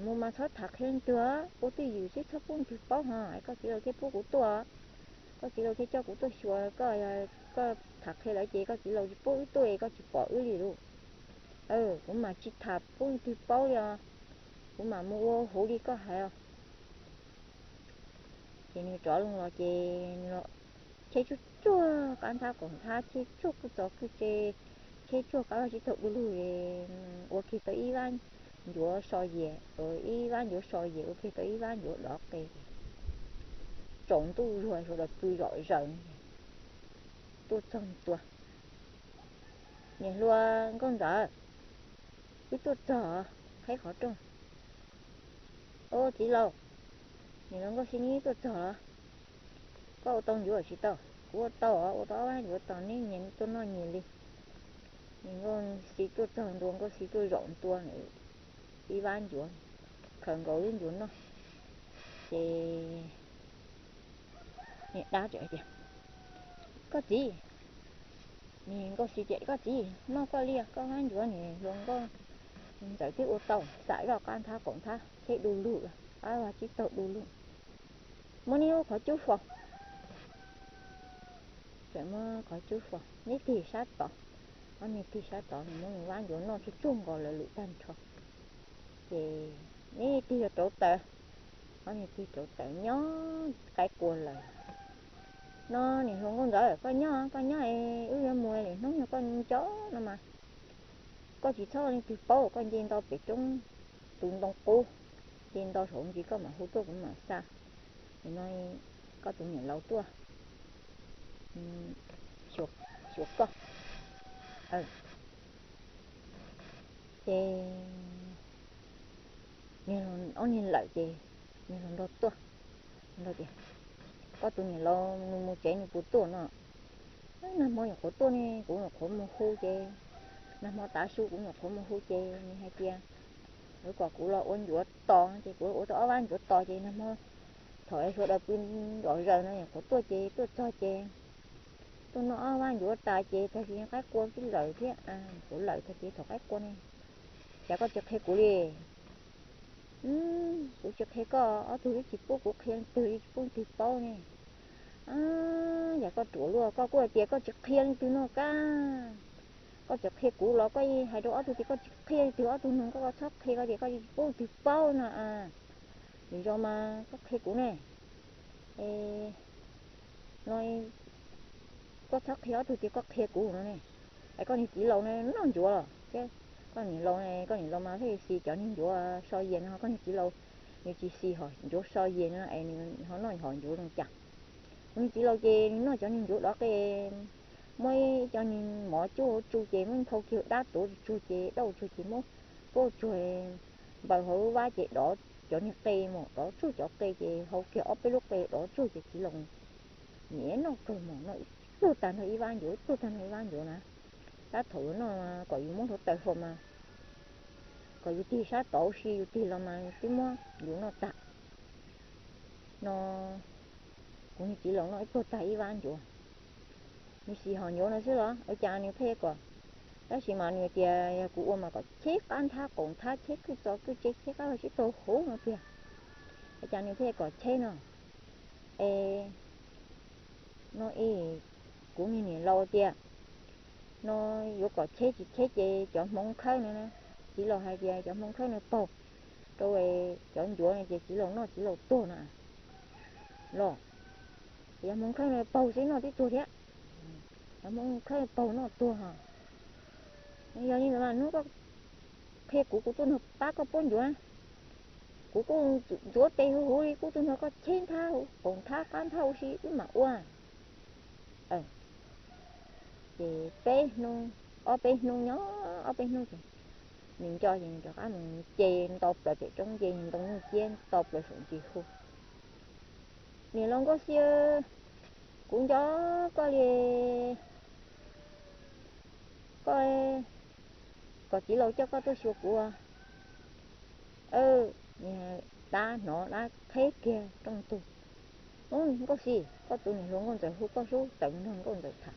Mus mas txhob tham qhia leej twg, ua twj ywm xwb txhob pub leej twg paub ho es koj txiv laus thiaj pub kuv tuaj. Koj txiv laus thiaj coj kuv tuaj xyuas koj, koj tham qhia lawv ces koj txiv laus tsis pub wb tuaj es koj tsis pom wb li lauj. Kuv mas tsis tham pub leej twg paub li os, kuv mam mus ua huv li koj hais os. Ces nws rov los ces nws cheb tsuag tsuag qab nthab qaum nthab, cheb tsuag kuj txo kuj tse, cheb tsuag qab vag tsib taug du lug, ua kiag tau ib vab ncuav so yias, ib vab ncuav so yias ua kiag tau ib vab ncuav dov qe. Tsaus ntuj zuag sawv daws pw zom zaws, tuaj txog ntua. Niam hluas Nkauj Ntxawm, wb tuaj txog qheb qhov rooj. Au txiv laus, niam hluas Nkauj Xi neb tuaj txog los? Koj ua tau ncuav tsis tau? Kuv ua tau os, ua tau ob vab ncuav tos neb nyias tuaj noj nyias li. Niam Nkauj Xi tuaj txog ntua, Nkauj Xi tuaj zaum ntua ib vab ncuav, khaws nkaus ib ncuav noj. Ces niag dab tseem tias, koj txiv, niag Nkauj Xi tias koj txiv, noj koj li, koj vab ncuav niam hluas Nkauj Ntxawm twb ua tau, xam zoj qab nthab qaum nthab, cheb du lug, qab vag tsib taug du lug. Muab neb lub qhov cub faus. Tseem muab qhov cub faus, neb tig sab tod. Ob niag tig sab tod, nws muab nws vab ncuav noj tsuag tsuag nkaus lawv lwm tag nrho. Ces neb tig rauv taws. Ob niag tig rauv taws nyob qaib qua lawm. No niam hluas Nkauj Ntxawm, koj nyob, koj nyob es wb yuav mus lwm hnub, yog koj nco no mas koj tsis txhob leej twg paub, koj nce nto pem roob tus ntoo qub, nce nto saum ntsis koj mam hu tuaj kuv mam xa. Nim no koj tus niam laus tuaj xyuas koj. Ces niag, ob niag lawm ces niag hluas nraug tuaj, hluas nraug tias, koj tus niam laus nws mus tsev nws puas tuaj no? Nag hmo nyuam qhuav tuaj ne, kuv nyuam qhuav mus hu ces, nag hmo tav su kuv nyuam qhuav mus hu ces nws hais tias yuav kom kuv los ua ncuav tos ces kuv ua tau ob vab ncuav tos ces nag hmo thaum sawv daws pw zom zaws no nyuam qhuav tuaj ces tuaj txog ces tuaj noj ob vab ncuav tas ces tag kis qaib qua twb lawm thiab, kuv lawm tag kis thaum qaib qua ne. Cas koj tsis qhia kuv li? Kuv tsis qhia koj, ob tug twb tsis pub kuv qhia leej twg li, tsis pub leej twg paub ne. Cas koj ruam luaj, koj kuj hais tias koj tsis qhia leej twg no kab. Koj tsis qhia kuv los koj hais rau ob tug tias koj tsis qhia leej twg, ob tug nug koj, koj txhob qhia, koj tias koj tsis pub leej twg paub no. Nws zoo mas koj qhia kuv ne. No koj txhob qhia ob tug tias koj qhia kuv no ne. Es koj niag txiv laus no noj ncuav los thiab, koj niam laus, koj niam laus mas thiaj xis cov niag ncuav so yas no, koj niag txiv laus nws tsis xis hom ncuav so yas no es nws ho noj hom ncuav zoo cas? Kuv niag txiv laus ces nws noj cov niag ncuav dov qe, muab ib co niag mov cuab hauv tsu ces muab phau kiag dab tuav tsuag ces dab tsuag ces muab puab tsuag npaws hauv lub vab ces dov cov niag qe mus, dov tsuag cov qe ces hau kiag ob peb lub qe dov tsuag ces txiv laus nyiam noj kawg mog, noj ib pluag tag nrho ib vab ncuav, ib pluag tag nrho ib vab ncuav na. Tab thaum yuav noj kom yus muab hluav taws hlo mas, kom yus tig sab tod ua si, yus tig los mas twb muab yus noj tag. No kuv niag txiv laus noj ib pluag tag ib vab ncuav, nws xis hom ncuav no xwb los ua cas nws pheej kom, tab sis mas nws tias yog kuv ua mas kom cheb qab nthab qaum nthab, cheb kwj txos kwj tse, cheb qab vag tsib taug huv no tiag. Ua cas nws pheej kom cheb no? Es no es kuv niag niam laus tias no yuav kom cheb, tsis cheb ces cov hmoov khawb no, txiv laus hais tias cov hmoov khawb no paug rau cov ncuav no ces txiv laus noj txiv laus tuag no los, cov hmoov khawb no paug xwb noj twb tuag thiab. Cov hmoov khawb paug noj tuag ho. Yog li ntawd mas hnub koj qhia kuv, kuv tuaj nrog pab koj puab ncuav na. Kuv kuj ntxuav tes huv huv li, kuj tuaj nrog koj cheb nthab qaum nthab qab nthab ua si wb mam ua. Ces peb hnub, ob peb hnub nyob, ob peb hnub ces nws nco ces nws rov qab mus ce ntau plaws pem roob, nce ntoo nyuj ciab ntau plaws saum ntsis hu. Niam laus Nkauj Xi, kuv nco koj li, koj, kom txiv laus coj koj tuaj xyuas kuv. Dab hnov dab qheb kiag rooj tug. Nkauj Xi, koj tus niam hluas Nkauj Ntxawm hu koj sub, tawm nrog Nkauj Ntxawm tham.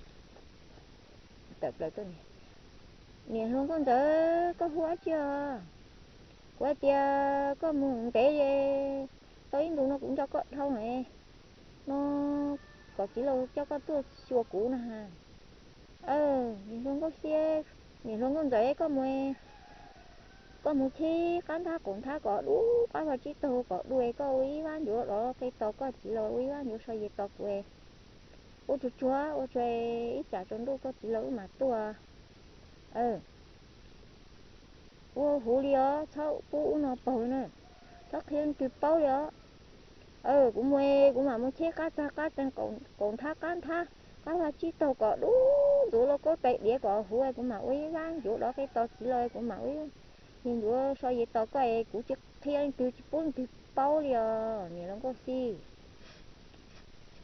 Tawm plaws tuaj, niam hluas Nkauj Ntxawm, koj hu dab tsi os? Kuv hais tias koj mus ntev li, tau ib ntus no kuv nco koj dhau ne, no kom txiv laus coj koj tuaj xyuas kuv na. Niam hluas Nkauj Xi, niam hluas Nkauj Ntxawm, koj mus, koj mus cheb qab nthab qaum nthab kom dub, qab vag tsib taug kom dub, koj ua ib vab ncuav dov qe tos koj, txiv laus ua ib vab ncuav so yas tos kuv. Ua tsuag tsuag, ua tsuag, ib tsam tsaus ntuj koj txiv laus wb mam tuaj. Ua huv li os, txhob pub ub no paug na, txhob qhia leej twg paub li os. Kuv mus, kuv mam mus cheb qab txag qab txeeg, qaum nthab qab nthab, qab vag tsib taug kom dub ntxuav lauj kaub tais diav kom huv, kuv mam ua ib vab ncuav dov qe tos txiv laus, kuv mam ua ib vab ncuav so yas tos koj, kuv tsis qhia leej twg, tsis pub leej twg paub li os niam laus Nkauj Xi.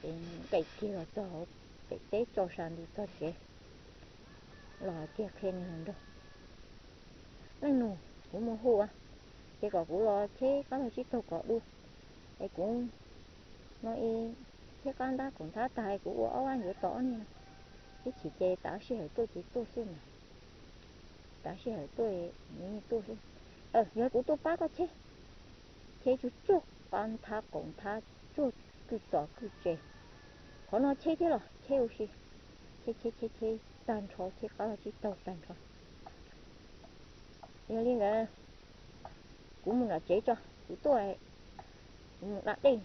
Ces nqes kiag los txog hauv pem teb tso sa nti txog tsev, los hais kiag qhia niag hluas nraug, leej nus, kuv mus hu ua, ces kom kuv los cheb qab vag tsib taug kom dub, es kuv no cheb qab nthab qaum nthab tag kuv ua ob vab ncuav tos ob niag no, ib chim ces tav sij hawm tuaj ces tuaj xwb mas, tav sij hawm tuaj, tuaj xwb. Yog kuv tuaj pab koj cheb, cheb tsuag tsuag qab nthab qaum nthab, tsuag kwj txos kwj tse, qhov no cheb thiab los cheb ua si, cheb cheb cheb cheb tag nrho, cheb qab vag tsib taug tag nrho. Yog li ntawd, kuv mus nram tsev tso, kuv tuaj, kuv mus da dej,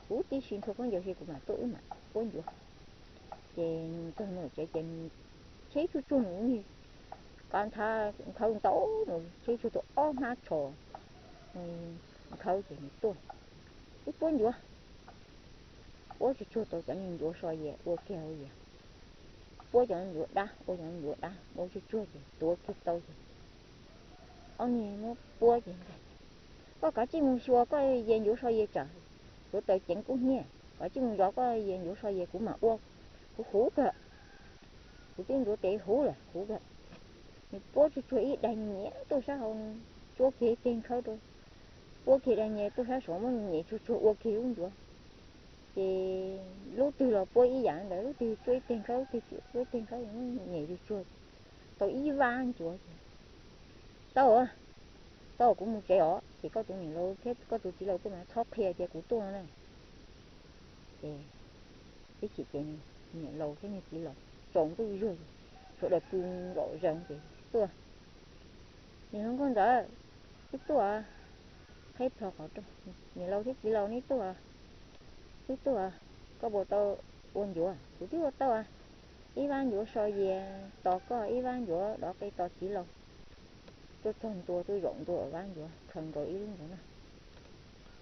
kuv tib si nthua khaub ncaws si kuv mam tuaj wb mam puab ncuav. Ces nws txog nram tsev ces nws cheb tsuag tsuag nws niag qab nthab nkhawb ntau, nws cheb tsuag tau ob hnab tsho nkhawb ces nws tuaj, wb puab ncuav. Puab tsuag tsuag tau cov niag ncuav so yas ua kiag hauv yas, puab cov ncuav dab ua cov ncuav dab, puab tsuag tsuag ces tuav kiag tau ces ob niag muab puab ces, koj kav tsij mus xyuas koj yas ncuav so yas tsam hluav taws ceev kub hnyiab, kav tsij mus zov koj yas ncuav so yas kuv mam ua, kuv huv kawg, kuv twb ntxuav tes huv lawm huv kawg. Nws puab tsuag tsuag ib daig nyias tuaj sab hauv, tsuab kiag ib teg nkhawb rau, puab kiag daig nyias tuaj sab saud muab nyem tsuag tsuag ua kiag lub ncuav. Ces lub twg los puab ib yam ntawd, lub twg tsuab ib teg nkhawb, lub twg tsuab ib teg nkhawb, nyem tsuag tsuag tau ib vab ncuav ces tau. txhob kom kuv mus tsev os, ces koj tus niam laus thiab koj tus txiv laus tuaj mas txhob qhia tias kuv tuaj no na. Ces ib chim ces niam laus thiab niag txiv laus tsaus ntuj zuag, sawv daws pw nkaum zeeg ces tuaj. Niam hluas nkauj ntxawm, wb tuaj. Qheb plho qhov rooj, niam laus thiab txiv laus, neb tuaj, wb tuaj. Koj puas tau ua ncuav? Kuv twb ua tau. Ib vab ncuav so yias tos koj, ib vab ncuav dov qe tos txiv laus. Tuaj txog ntua tuaj zaum ntua vab ncuav khaws nkaus ib lub ncuav noj.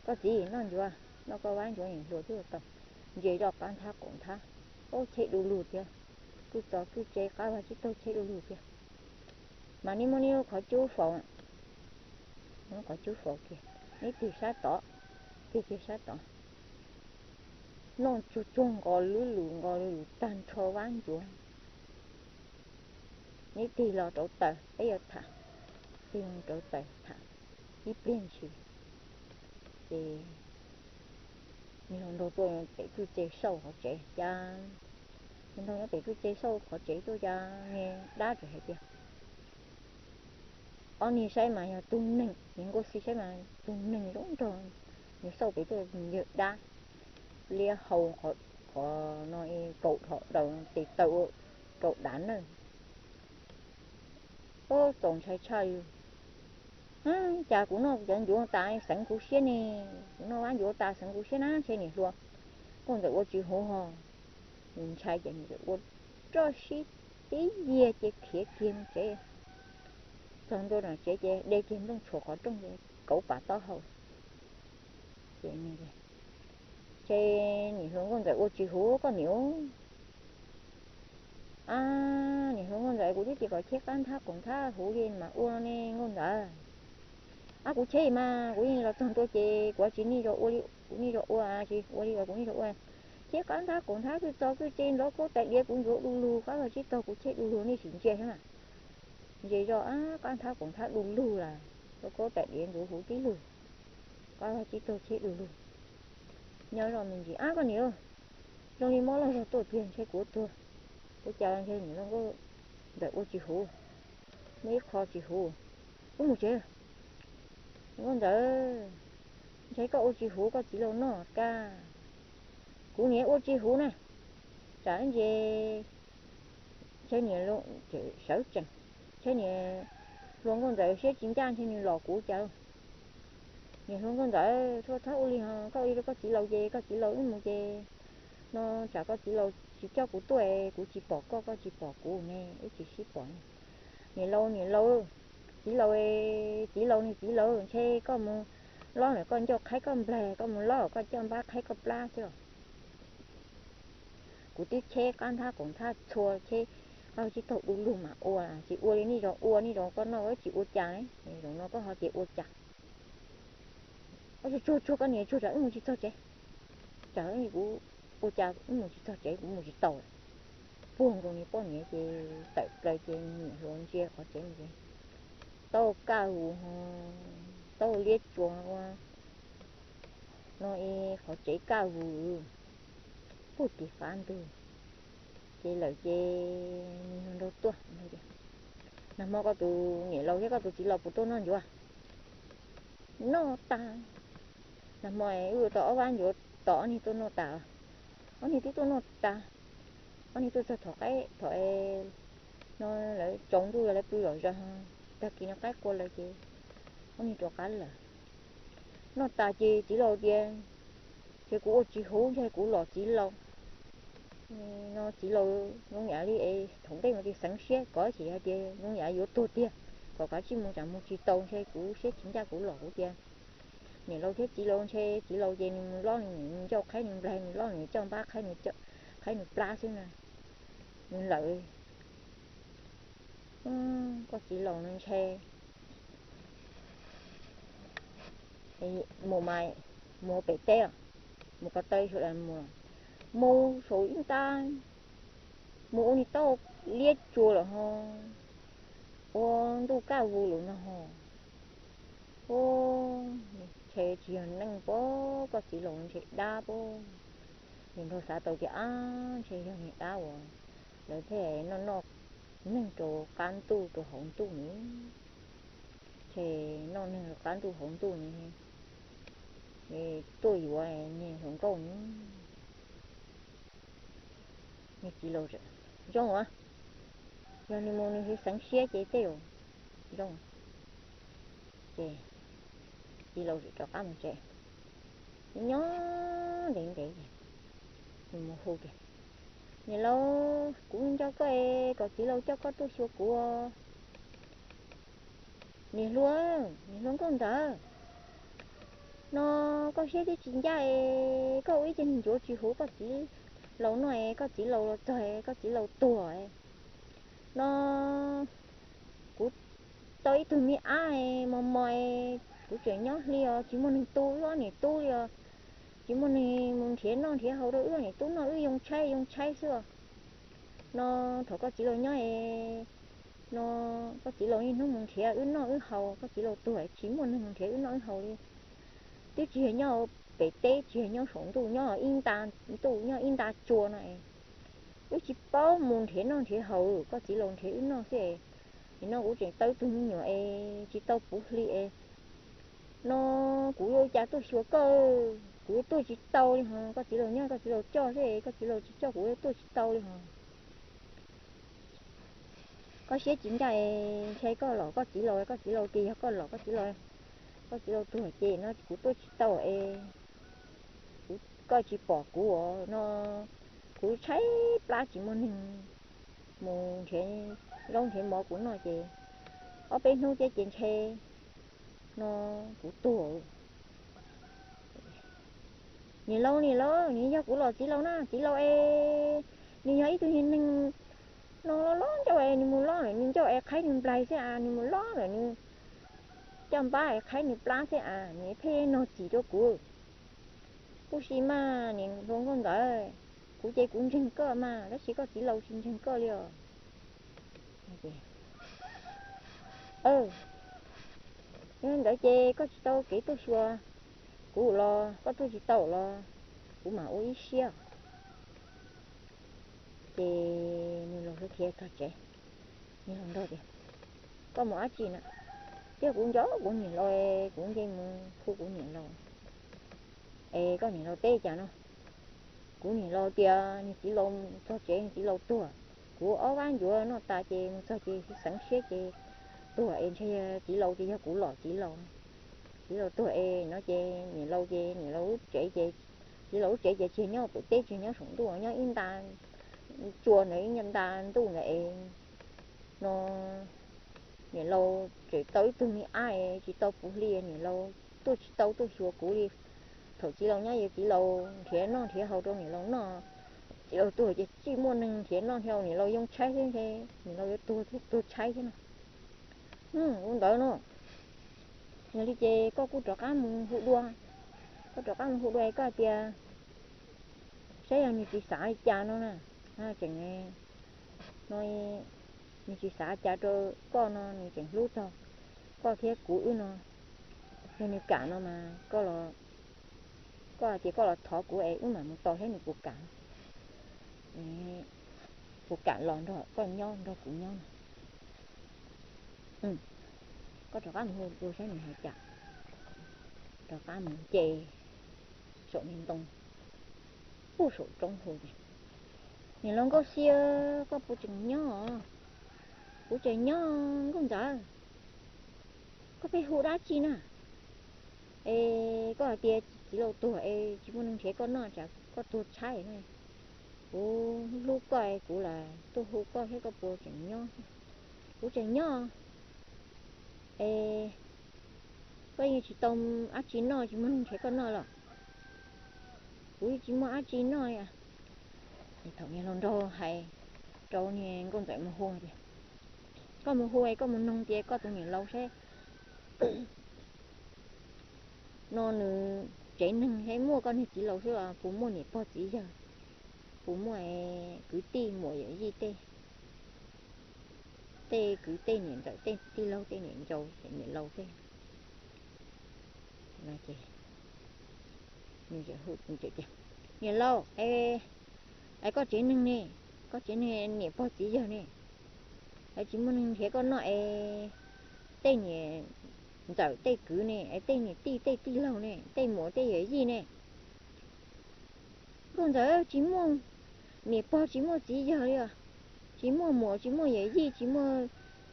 Koj txiv, noj ncuav, noj koj vab ncuav, niam hluas twb ua tau. Ntsia zoj qab nthab qaum nthab, ub, cheb du lug thiab. Kwj txos kwj tse qab vag tsib taug cheb du lug thiab. Mas neb muab neb lub qhov cub faus, muab qhov cub faus kiag, neb tig sab tod, tig kiag sab tod, noj tsuag tsuag nqos lwb lus nqos lwb lus tag nrho vab ncuav. Neb tig los rauv taws peb yuav tham, tig los rauv taws tham ib pliag ntshis. Ces niag hluas nraug tuaj pem kwj tse saum qhov tsev cas, niag nraug nyob pem kwj tse saum qhov tsev tuaj cas niag dab tseem hais tias, ob niag saib mas yog tug neeg, niag nkauj xib saib mas tug neeg zoo nraug, nws xauj pem tuaj yawg dab, liab hau qhov no kaum dhom daws tes taw ua kaum dav nawj. Ub, txaus ntshai tshaj li. Cas kuv noj cov ncuav tas xeev kuv siab ne, kuv noj vab ncuav tas xeev kuv siab na, ntshe niam hluas nkauj ntxawm ua tsis huv ho. Nws ntshai ces nws ua roj sib tib yiag ces khiav kiag tsev. Txog ntua nram tsev ces de kiag nplooj tshuam qhov rooj ces kauv pam taub hau. Ces ntshe niam hluas nkauj ntxawm ua tsis huv koj niam. Ab, niam hluas nkauj ntxawm, kuv twb tias kom cheb qab nthab qaum nthab huv li mas ua ne nkauj ntxawm. Ab, kuv cheb mas kuv yeej los txog ntua ces kuv tsis nej zos ua li, kuv nej zos ua, tsis ua li uas kuv nej zos ua. Cheb qab nthab qaum nthab kwj txos kwj tse nrov khaub tais diav kuv ncuav du lug qab vag tsib taug kuv cheb du lug nej sim ntsia thiab mas. Ntsia zoj qab nthab qaum nthab du lug lawm, nrov khaub tais diav ncuav huv tib lug, qab vag tsib taug cheb du lug. Nyob zoj me ntsis, ab koj niam, zoo li mob loj zog tuaj tiag, ntshe kuv tuag. Ua cas ntshe niam hluas nkauj ntxawm ua tsis huv, muaj ib qho tsis huv. Wb mus tsev. Nkauj ntxawm, ntshe koj ua tsis huv koj txiv laus noj kab. Kuv niam ua tsis huv na. Tsam ntse ntshe niam, sawv tsees, ntshe niam hluas nkauj ntxawm siab tsis ncaj ntshe nws los kuv cas. Niam hluas nkauj ntxawm, txhob ua li ho, koj ua li rau koj txiv laus ces koj txiv laus wb mus ces no tsam koj txiv laus tsis coj kuv tuaj, kuv tsis pom koj, koj tsis pom kuv ne, wb tsis sib pom ne. Niam laus, niam laus, txiv laus, txiv laus, niag txiv laus, ntshe koj mus lob lawm koj ncauj qhaib koj nplaig, koj mus lob koj coj npab qhaib koj plab xwb os. Kuv twb cheb qab nthab qaum nthab txhua, cheb qab tsib taug du lug mas ua, tsis ua li nej zos ua, nej zos koj noj tsis ua cas ne, zaum no koj ho tias ua cas. Tsuag tsuag koj niam, tsuag tsam wb mus tsis txog tsev, tsam kuv ua cas wb mus tsis txog tsev, kuv mus tsis tau. Puag nkaus niag poj niam ces tawm plaws ces niam hluas ntsia qhov tsev mus ces tau kaj vus ho, tau liab tsuas ua no, qhov tsev kaj vus puag tim qab ntug. Ces lawm ces niag hluas nraug tuaj, nag hmo koj tus niam laus thiab koj tus txiv laus puas tuaj noj ncuav? Noj tas. Nag hmo wb ua tau ob vab ncuav tos ob niag tuaj noj tas. Ob niag twb tuaj noj tas. Ob niag tuaj txog thaum qaib thaum no lawv tsaus ntuj lawv pw zom zaws, tag kis no qaib qua lawm ces ob niag rov qab lawm. Noj tas ces txiv laus tias, ces kuv ua tsis huv ntshe kuv los txiv laus no, txiv laus zoo yam li es thaum ntej mas tias xeev siab, kov tsis hais tias zoo yam yuav tuag tiag, kom kav tsij mus tsam mus tsis tau ntshe kuv siab tsis ncaj kuv los kuv tias niam laus thiab txiv laus ntshe txiv laus ces nws mus lob nws ncauj qhaib nws nplaig, nws lob nws coj npab qhaib nws plab xwb na, nws lawm. Koj txiv laus no ntshe mus mas mus pem teb, mus ko taw sawv daws mus, mus saum ib nta, mus ua niag tauj liab tsuas lawm ho, ua ntuj kaj vus lawm no ho. Ntshe tsis yog neeg pob, koj txiv laus ntshe dab pob. Niam nraug xav tau tias ab ntshe yog niag dab uas lawv thiaj noj noj neeg rau qab ntuj rau hauv ntuj ne. Ces noj neeg rau qab ntuj hauv ntuj ne, tuaj yuav niag hluas nkauj ne. Niag txiv laus, zoo as, yog nws mus nws xeev siab ces tej zaum zoo. Ces txiv laus rov qab mus tsev, nyob ntev ntev ces nws mus hu tias, Niam laus, kuv nco koj es kom txiv laus coj koj tuaj xyuas kuv. Niam hluas, niam hluas nkauj ntawd, no koj siab twb tsis ncaj es koj ua ib ce ncuav tsis huv koj txiv laus noj es koj txiv laus los txog es koj txiv laus tuag. No kuv tau ib tug me ab mos mos, kuv tseem nyob hli os, tsis muaj neeg tu, wb ob niam tub li os, tsis muaj neeg mus nrhiav noj nrhiav haus rau wb ob niam tub noj, wb yoo tshaib yoo tshaib xwb os. No thaum koj txiv laus nyob es, no koj txiv laus niaj hnub mus nrhiav wb noj wb haus, koj txiv laus tuag tsis muaj neeg mus nrhiav wb noj wb haus li. Twb tsis yog nyob pem teb, tsis yog nyob saum ntuj, nyob ib nta ntuj, nyob ib nta tsua no es wb tsis paub mus nrhiav noj nrhiav haus, koj txiv laus nrhiav wb noj xwb es. Nim no kuv tseem tau ib tug me nyuam es tsis tau puv hli es, no kuv yuav ua cas tuaj xyuas koj, kuv yuav tuaj tsis tau li hos. Koj txiv laus nyob koj txiv laus coj xwb es koj txiv laus tsis coj kuv yuav tuaj tsis tau li hos. Koj siab tsis ncaj es ntshai koj los koj txiv laus, koj txiv laus tias yog koj los koj txiv laus, koj txiv laus tuag ces no kuv tuaj tsis tau es, kuv, koj tsis pom kuv os no, kuv tshaib plab tsis muaj neeg mus nrhiav zaub nrhiav mov kuv noj ces ob peb hnub thiab ces ntshe no kuv tuag. Niam laus, niam laus, nws yog kuv los txiv laus na, txiv laus es, nws yog ib tug niag neeg no loj loj ncauj es nws mus lob lawm nws ncauj es qhaib nws nplaig xwb as, nws mus lob lawm nws caj npab es qhaib nws plab xwb as, nws pheej nog txim rau kuv. Kuj si mas niam hluas nkauj ntawd, kuv ces kuv ntseeg koj mas tab sis koj txiv laus tsis ntseeg koj li os. Yog ntawd ces koj tsis tau kev tuaj xyuas kuv los koj tuaj tsis tau los kuv mam ua ib siab. Ces nws los hlo khiav txog tsev, nws los nrog tias, Koj mus dab tsi na? Tias, Kuv nco kuv niam laus, kuv nce mus hu kuv niam laus. Es koj niam laus teb cas no? Kuv niam laus tias nws txiv laus txog tsev, nws txiv laus tuag. Kuv ob vab ncuav noj tas ces mus txog ces xeev siab ces tuag es ntshe txiv laus ces yog kuv los txiv laus. Txiv laus tuag es no ces niam laus ces niam laus lub tsev ces, txiv laus lub tsev ces tsis nyob pem teb, tsis nyob saum ntuj, nyob ib nta tsua ntawd, ib nta ntuj ntawd es no niam laus tseem tau ib tug me ab es tsis tau puv hli, niam laus tuaj tsis tau tuaj xyuas kuv li. Thaum txiv laus nyob ces txiv laus nrhiav noj nrhiav haus rau niam laus noj, txiv laus tuag ces tsis muaj neeg nrhiav noj nrhiav haus, niam laus yoo tshaib thiab, niam laus yuav tuag thiab, tuag tshaib thiab no. Ua ntawd no, yog li ces koj kuj rov qab mus hu dua, koj rov qab mus hu dua es koj hais tias saib yog nws tsis xav li cas no na, tseem no nws tsis xav cas rau koj no, nws tseem hlub txog koj thiab kuv wb no. Yog nws kam no mas koj los, koj hais tias koj los thov kuv es wb mam mus tos saib nws puas kam, puas kam los nrog koj nyob nrog kuv nyob no. Koj rov qab mus hu dua saib nws hais cas. Rov qab mus nce saum niag ntoo, puag saum roob hu tias, Niam laus Nkauj Xia, koj puas tseem nyob? Kuv tseem nyob Nkauj Ntxawm. Koj pheej hu dab tsi na? Es koj hais tias txiv laus tuag es tsis muaj neeg nrhiav koj noj, tsam koj tuag tshaib na. Kuv hlub koj es kuv lam tuaj hu koj saib koj puas tseem nyob. Kuv tseem nyob. Es koj yeej tsis tau dab tsi noj, tsis muaj neeg nrhiav koj noj los? Kuv yeej tsis muaj dab tsi noj li. Thaum niag hluas nraug hais rau niag Nkauj Ntxawm mus hu tias, Koj mus hu es koj mus noog tias koj tus niam laus saib no nws tsev neeg saib muaj koj niag txiv laus xwb los puas muaj niam pog txiv yawg, puas muaj kwv tij muam yawm yij tej, tej kwv tej niam ntxawm tej tij laug tej niam ntxawm niam laus tej. Ces niam laus, es koj tsev neeg ne, koj tsev neeg niam pog txiv yawg ne, es tsis muaj neeg nrhiav koj noj es tej niam ntxawm tej kwv ne, tej niam tij tej tij laug ne, tej muam tej yawm yij ne. Nkauj Ntxawm, tsis muaj niam pog tsis muaj txiv yawg li os. Tsis muaj muam tsis muaj yawm yij, tsis muaj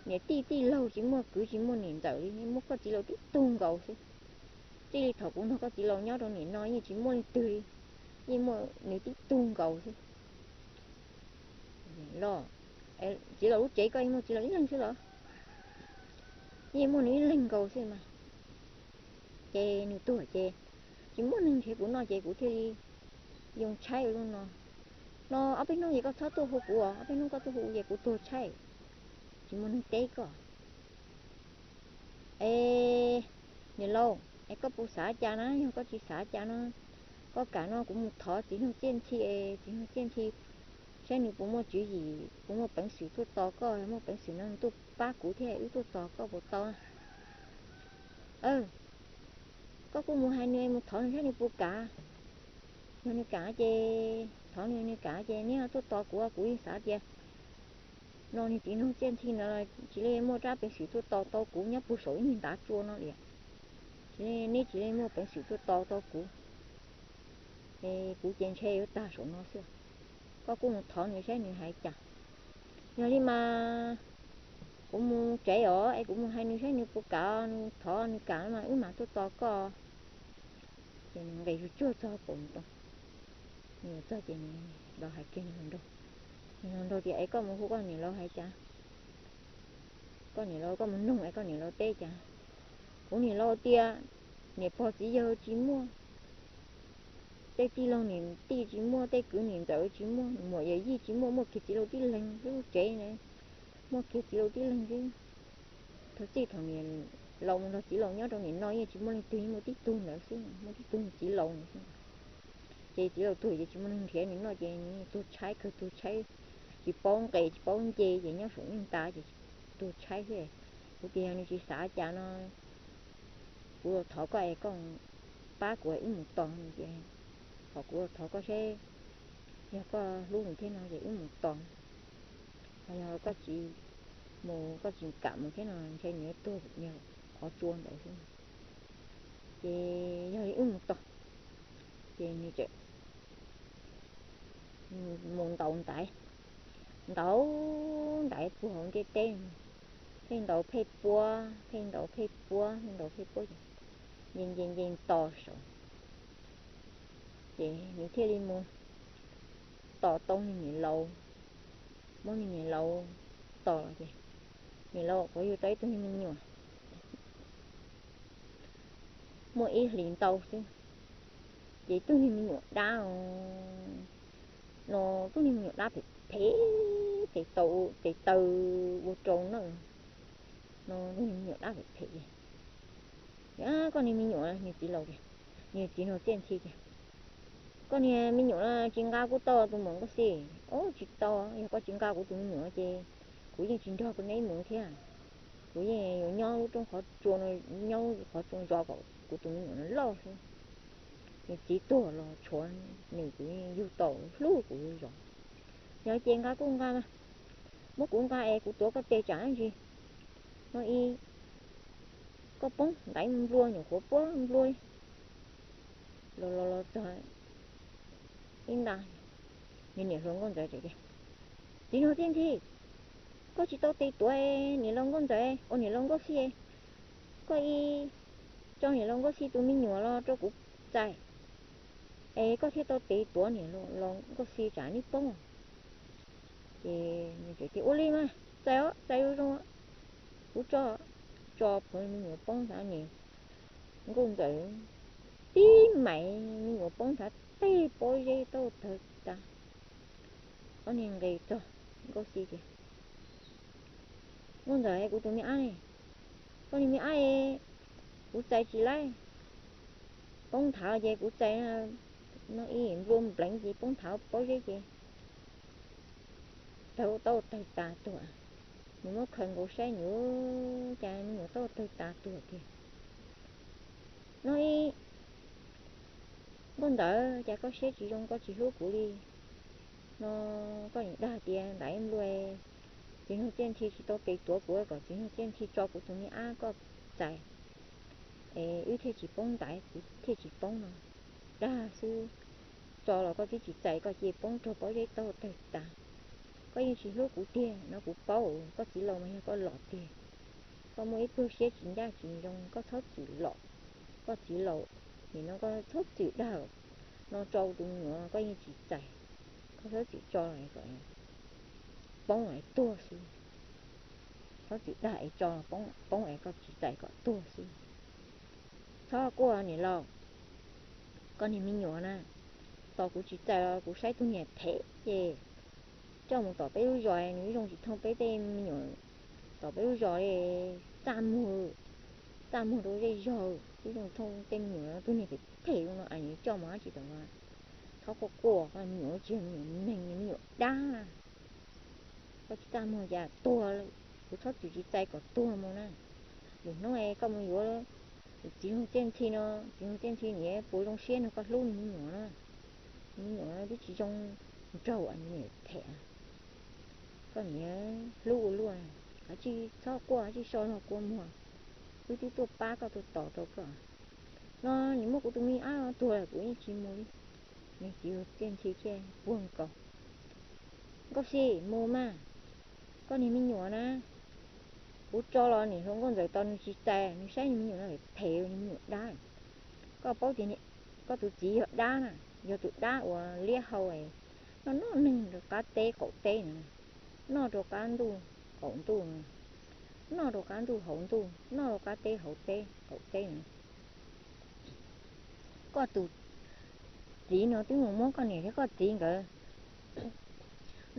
niam tij tij laug, tsis muaj kwv tsis muaj niam ntxawm li, yeej muaj koj txiv laus tib tug nkaus xwb. Txij li thaum kuv nrog koj txiv laus nyob rau nim no yeej tsis muaj leej twg li, yeej muaj nws tib tug nkaus xwb. Los, txiv laus lub tsev koj yeej muaj txiv laus ib leeg xwb los? Yeej muaj nws ib leeg nkaus xwb mas. Ces nws tuag ces tsis muaj neeg nrhiav kuv noj ces kuv thiaj li yoo tshaib ua luaj no. No ob peb hnub ces koj txhob tuaj hu kuv os, ob peb hnub koj tuaj hu kuv ces kuv tuag tshaib, tsis muaj neeg teb koj. Es niam laus, es koj puas xav cas na? Yog koj tsis xav cas no, koj kam no kuv mus thov txiv nraug Txiaj Nthi, txiv nraug Txiaj Nthi saib nws puas muaj tswv yim, puas muaj peev xwm tuaj tos koj, muaj peev xwm no tuaj pab kuv thiab wb tuaj tos koj puas tau? Koj kuj mus hais nws, mus thov nws saib nws puas kam. Yog nws kam ces thov nws, nws kam ces neb tuaj tos kuv, kuv yeej xav tias no niag txiv nraug Txiaj Nthi no tsis li muaj rab peev xwm tuaj tos tau kuv nyob puag saum ib niag ntav tsua no li. Tsis li, neb tsis li muaj peev xwm tuaj tos tau kuv, es kuv ces ntshe yuav tag saum no xwb. Koj kuj mus thov nws saib nws hais cas. Yog li mas kuv mus tsev os, es kuv mus hais nws saib nws puas kam, nws thov nws kam mas wb mam tuaj tos koj. Ces nws nqis tsuag tsuag txog pem ntoo, nws txog ces nws los hais kiag nws hluas nraug. Nws hluas nraug tias, es koj mus hu koj niam laus hais cas? Koj niam laus, koj mus noog es koj niam laus teb cas? Kuv niam laus tias niam pog txiv yawg tsis muaj, tej tij laug niam tij tsis muaj, tej kwv niam ntxawm tsis muaj, muam yawm yij tsis muaj, muaj kiag txiv laus tib leeg xwb lub tsev na, muaj kiag txiv laus tib leeg xwb. Thaum txij thaum niam laus mus nrog txiv laus nyob rau nim no yeej tsis muaj leej twg, yeej muaj tib tug ntawd xwb, muaj tib tug txiv laus ntawd xwb. Ces txiv laus tuag ces tsis muaj neeg nrhiav nws noj ces nws tuag tshaib kawg, tuag tshaib, tsis paub nqes tsis paub nce ces nyob saum ib ntav ces tuag tshaib xwb. Kuv tias yog nws tsis xav cas no, kuv los thov koj es koj pab kuv wb mus tos nws ces, ho kuv los thov koj seb yog koj hlub nws thiab no ces wb mus tos. Ho yog koj tsis mus, koj tsis kam mus thiab no ntshe nws yuav tuag niag qhov tsua ntawd xwb. Ces yog li wb mus tos. Ces nws txawm mus ntaus ntaiv, ntaus ntaiv puag hauv ntiaj teb, pheej ntaus pheej puab, pheej ntaus pheej puab, pheej ntaus pheej puab ces nce nce nce tos saud. Ces nws thiaj li mus tos tau niag niam laus, muab niag niam laus tos los ces niam laus quav yug tau ib tug niag me nyuam muaj ib hlis ntau xwb. Ces tug niag me nyuam dab no, tug niag me nyuam dab phem phem, tes taw, tes taw ua rau na. No tug niag me nyuam dab phem phem ces, koj niag me nyuam, niag txiv laus tias, niag txiv nraug Txiaj Nthi tias, koj niag me nyuam no tsis nqa kuv tau tus muam Nkauj Xib? Ub, tsis tau, yog koj tsis nqa kuv tus me nyuam ces kuv yeej tsis nrog koj neb mus thiab. Kuv yeej yuav nyob lub roob qhov tsua no, nyob qhov tsua zov kom kuv tus me nyuam no loj xwb. Nws txiv tuag los tshuav nws, kuv yeej yug tau, hlub kuv zov. Yog ces nqa kuj nqa mas, muab kuv nqa es kuv tuav koj tes tsam dab tsi no ib, koj poob ntaiv nplua nyuam qhuav puab nplua li. Los los los txog ib nta, nws niam hluas Nkauj Ntxawm tias, txiv nraug Txiaj Nthi, koj tsis tau tes tuav niam laus Nkauj Ntxawm, ua niam laus Nkauj Xib, koj ib tso niam laus Nkauj Xib tus me nyuam los rau kuv txais, es koj thiaj tau tes tuav niam laus Nkauj Xib tsam neb poob. Ces nws txawm tias, ua li mas txais os, txais zoo zoo, kuv tso. Tso plhuav me nyuam poob nthav, niam Nkauj Ntxawm tib mais me nyuam poob nthav tej pob zeb tau tawg tas. Ob niag nqis txog, Nkauj Xib tias, Nkauj Ntxawm, kuv tus me ab ne, koj niag me ab, kuv txais tsis laib, poob nthav ces kuv txais no ib nplua npleev ces poob nthav pob zeb ces tawg tau tawg tas tuag. Nws muab khaws nkaus saib, nws cas me nyuam tau tawg tas tuag tiag. No ib, Nkauj Ntxawm, cas koj siab tsis zoo, koj tsis hlub kuv li? No koj nim dag tias ntaiv nplua, txiv nraug Txiaj Nthi tsis tau tes tuav kuv, kom txiv nraug Txiaj Nthi tso kuv tus me ab koj txais. es wb thiaj tsis poob ntaiv, kuv thiaj tsis poob no. Dag xwb, tso los koj twb tsis txais, koj cia poob raug pob zeb taub hau tawg tas. Koj yeej tsis hlub kuv tiag no kuv paub, koj txiv laus mas yog koj los tiag. Koj muaj ib pluag siab tsis ncaj tsis zoo, koj txhob txwm los, koj txiv laus, nim no koj txhob txwm dag no rau tus me nyuam, koj yeej tsis txais, koj txhob txwm tso los kom poob es tuag xwb. Txhob txwm dag es tso poob es koj tsis txais kom tuag xwb. Txhob quaj niam laus, koj niag me nyuam na, tos kuv tsis txais los kuv saib tus niam phem ces coj mus tom peb lub zos, nws zoo tsis thooj peb tej me nyuam tom peb lub zos li, txaj muag, txaj muag rau zej zog, twb zoo thooj tej me nyuam, tus niag phem phem no es coj mus dab tsi tom. Txhob quaj quaj, koj me nyuam tsis yog me nyuam neeg, me nyuam dab na. Koj tsis txaj muag cas tuag, kuv txhob txwm tsis txais kom tuag mus na. Lwm hnub es koj mus yuav txiv laug Txiaj Nthi no, txiv laug Txiaj Nthi niam puas zoo siab nrog koj hlub nws me nyuam na. Nws me nyuam twb tsis zoo nraug, niam phem. Koj niam hlub ua luaj, kav tsij txhob quaj, kav tsij so zog kua muag, wb twb tuaj pab koj tuaj tos rau koj no. Nim muab kuv tus me ab tuag lawm kuv yeej tsis mus li. Nws txiv laug Txiaj Nthi thiaj puag nkaus, Nkauj Xis, mus mas, koj niag me nyuam na, kuv tso los niam hluas nkauj ntxawm tos nws tsis txais, nws saib nws me nyuam no phem, nws me nyuam dab. Koj paub tias koj tus txiv yog dab na, yog tus dab uas liab hau, noj noj neeg rau qab teb qaum teb na, noj rau qab ntuj qaum ntuj, noj rau qab ntuj hauv ntuj, noj rau qab teb hauv teb qaum teb na. Koj tus txiv no twb mus muab koj niam thiab koj txiv nkawd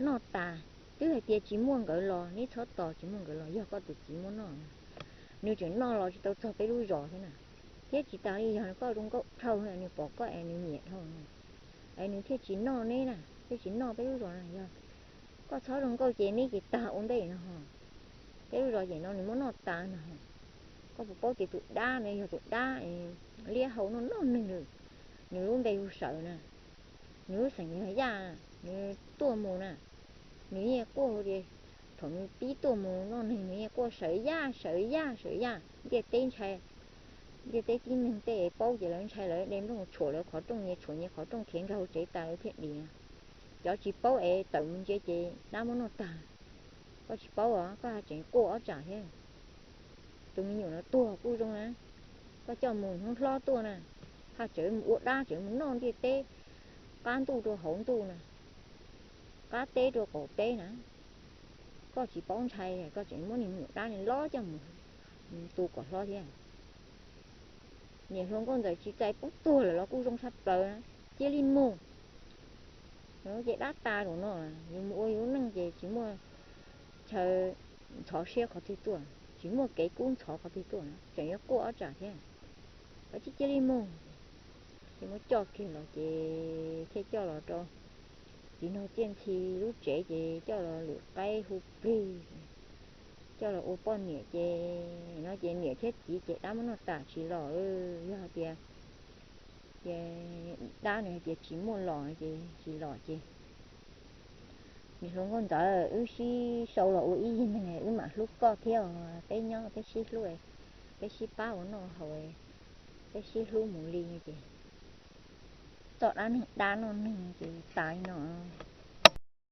noj tas, twb hais tias tsis muaj nkawd los, neb txhob tos, tsis muaj nkawd los, yog koj tus txiv muab noj. Nws tseem noj los tsis tau txog peb lub zos thiab na. Thiab tsis tas li, yog koj zoo nkauj dhau, nws pom koj es nws nyiam dhau, es nws thiaj tsis noj neb na, thiaj tsis noj peb lub zos na. Yog koj txhob zoo nkauj ces neb ces tag ua ntej no ho. Peb lub zos ces no nws muab noj tas no. Koj puas paub tias tus dab no yog tus dab liab hau noj noj neeg lawm. Nws lub npe hu Sawm na, nws lub xeem yog Yaj, nws tuaj mus na, nws yeej quaj tias, thaum nws pib tuaj mus noj neeg nws yeej quaj Sawm Yaj, Sawm Yaj, Sawm Yaj, ntiaj teb ntshai, ntiaj teb tib neeg tej paub ces lawv ntshai, lawv de nplooj tshuam lawv qhov rooj, nyias tshuam nyias qhov rooj khiav nkag hauv tsev tas lawv thiaj dim. Cov tsis paub es tawm mus ntsia ces dab muab noj tag. Koj tsis paub os, koj haj tseem quaj ob tsam thiab. Tus me nyuam no tuag kuj zoo na, koj coj mus hnub hlob tuaj na, haj tseem mus ua dab, tseem mus noj ntiaj teb, qab ntuj rau hauv ntuj na, qab teb rau qaum teb na. Koj tsis paub ntshai, koj tseem muab niag me nyuam dab ni los coj mus tu kom hlob thiab. Niam hluas nkauj ntxawm tsis txais poob tuag lawm los kuj zoo tshaj plaws, cia li mus. Ces dab tas zaum no, yus mus ua yus lub neej ces tsis muaj chaw ntxhov siab qhov twg tuaj, tsis muaj kev kub ntxhov qhov twg tuaj, tseem yuav quaj ob tsam thiab. Koj cia li mus. Ces muab coj kiag los ces thiaj coj los rau txiv nraug Txiaj Nthi lub tsev ces coj los lwm qaib hu plig, coj los ua poj niam ces no ces niam thiab txiv ces dab muab noj tas tsis los. Yog hais tias, ces dab nws hais tias tsis muaj los ces tsis los ces, niam hluas nkauj ntxawm, wb sib sau los ua ib yig neeg wb mam hlub koj thiab os. Peb nyob peb sib hlub, peb sib pab ua noj haus, peb sib hlub mus li ces txoj dab neeg dab noj neeg ces tas li no.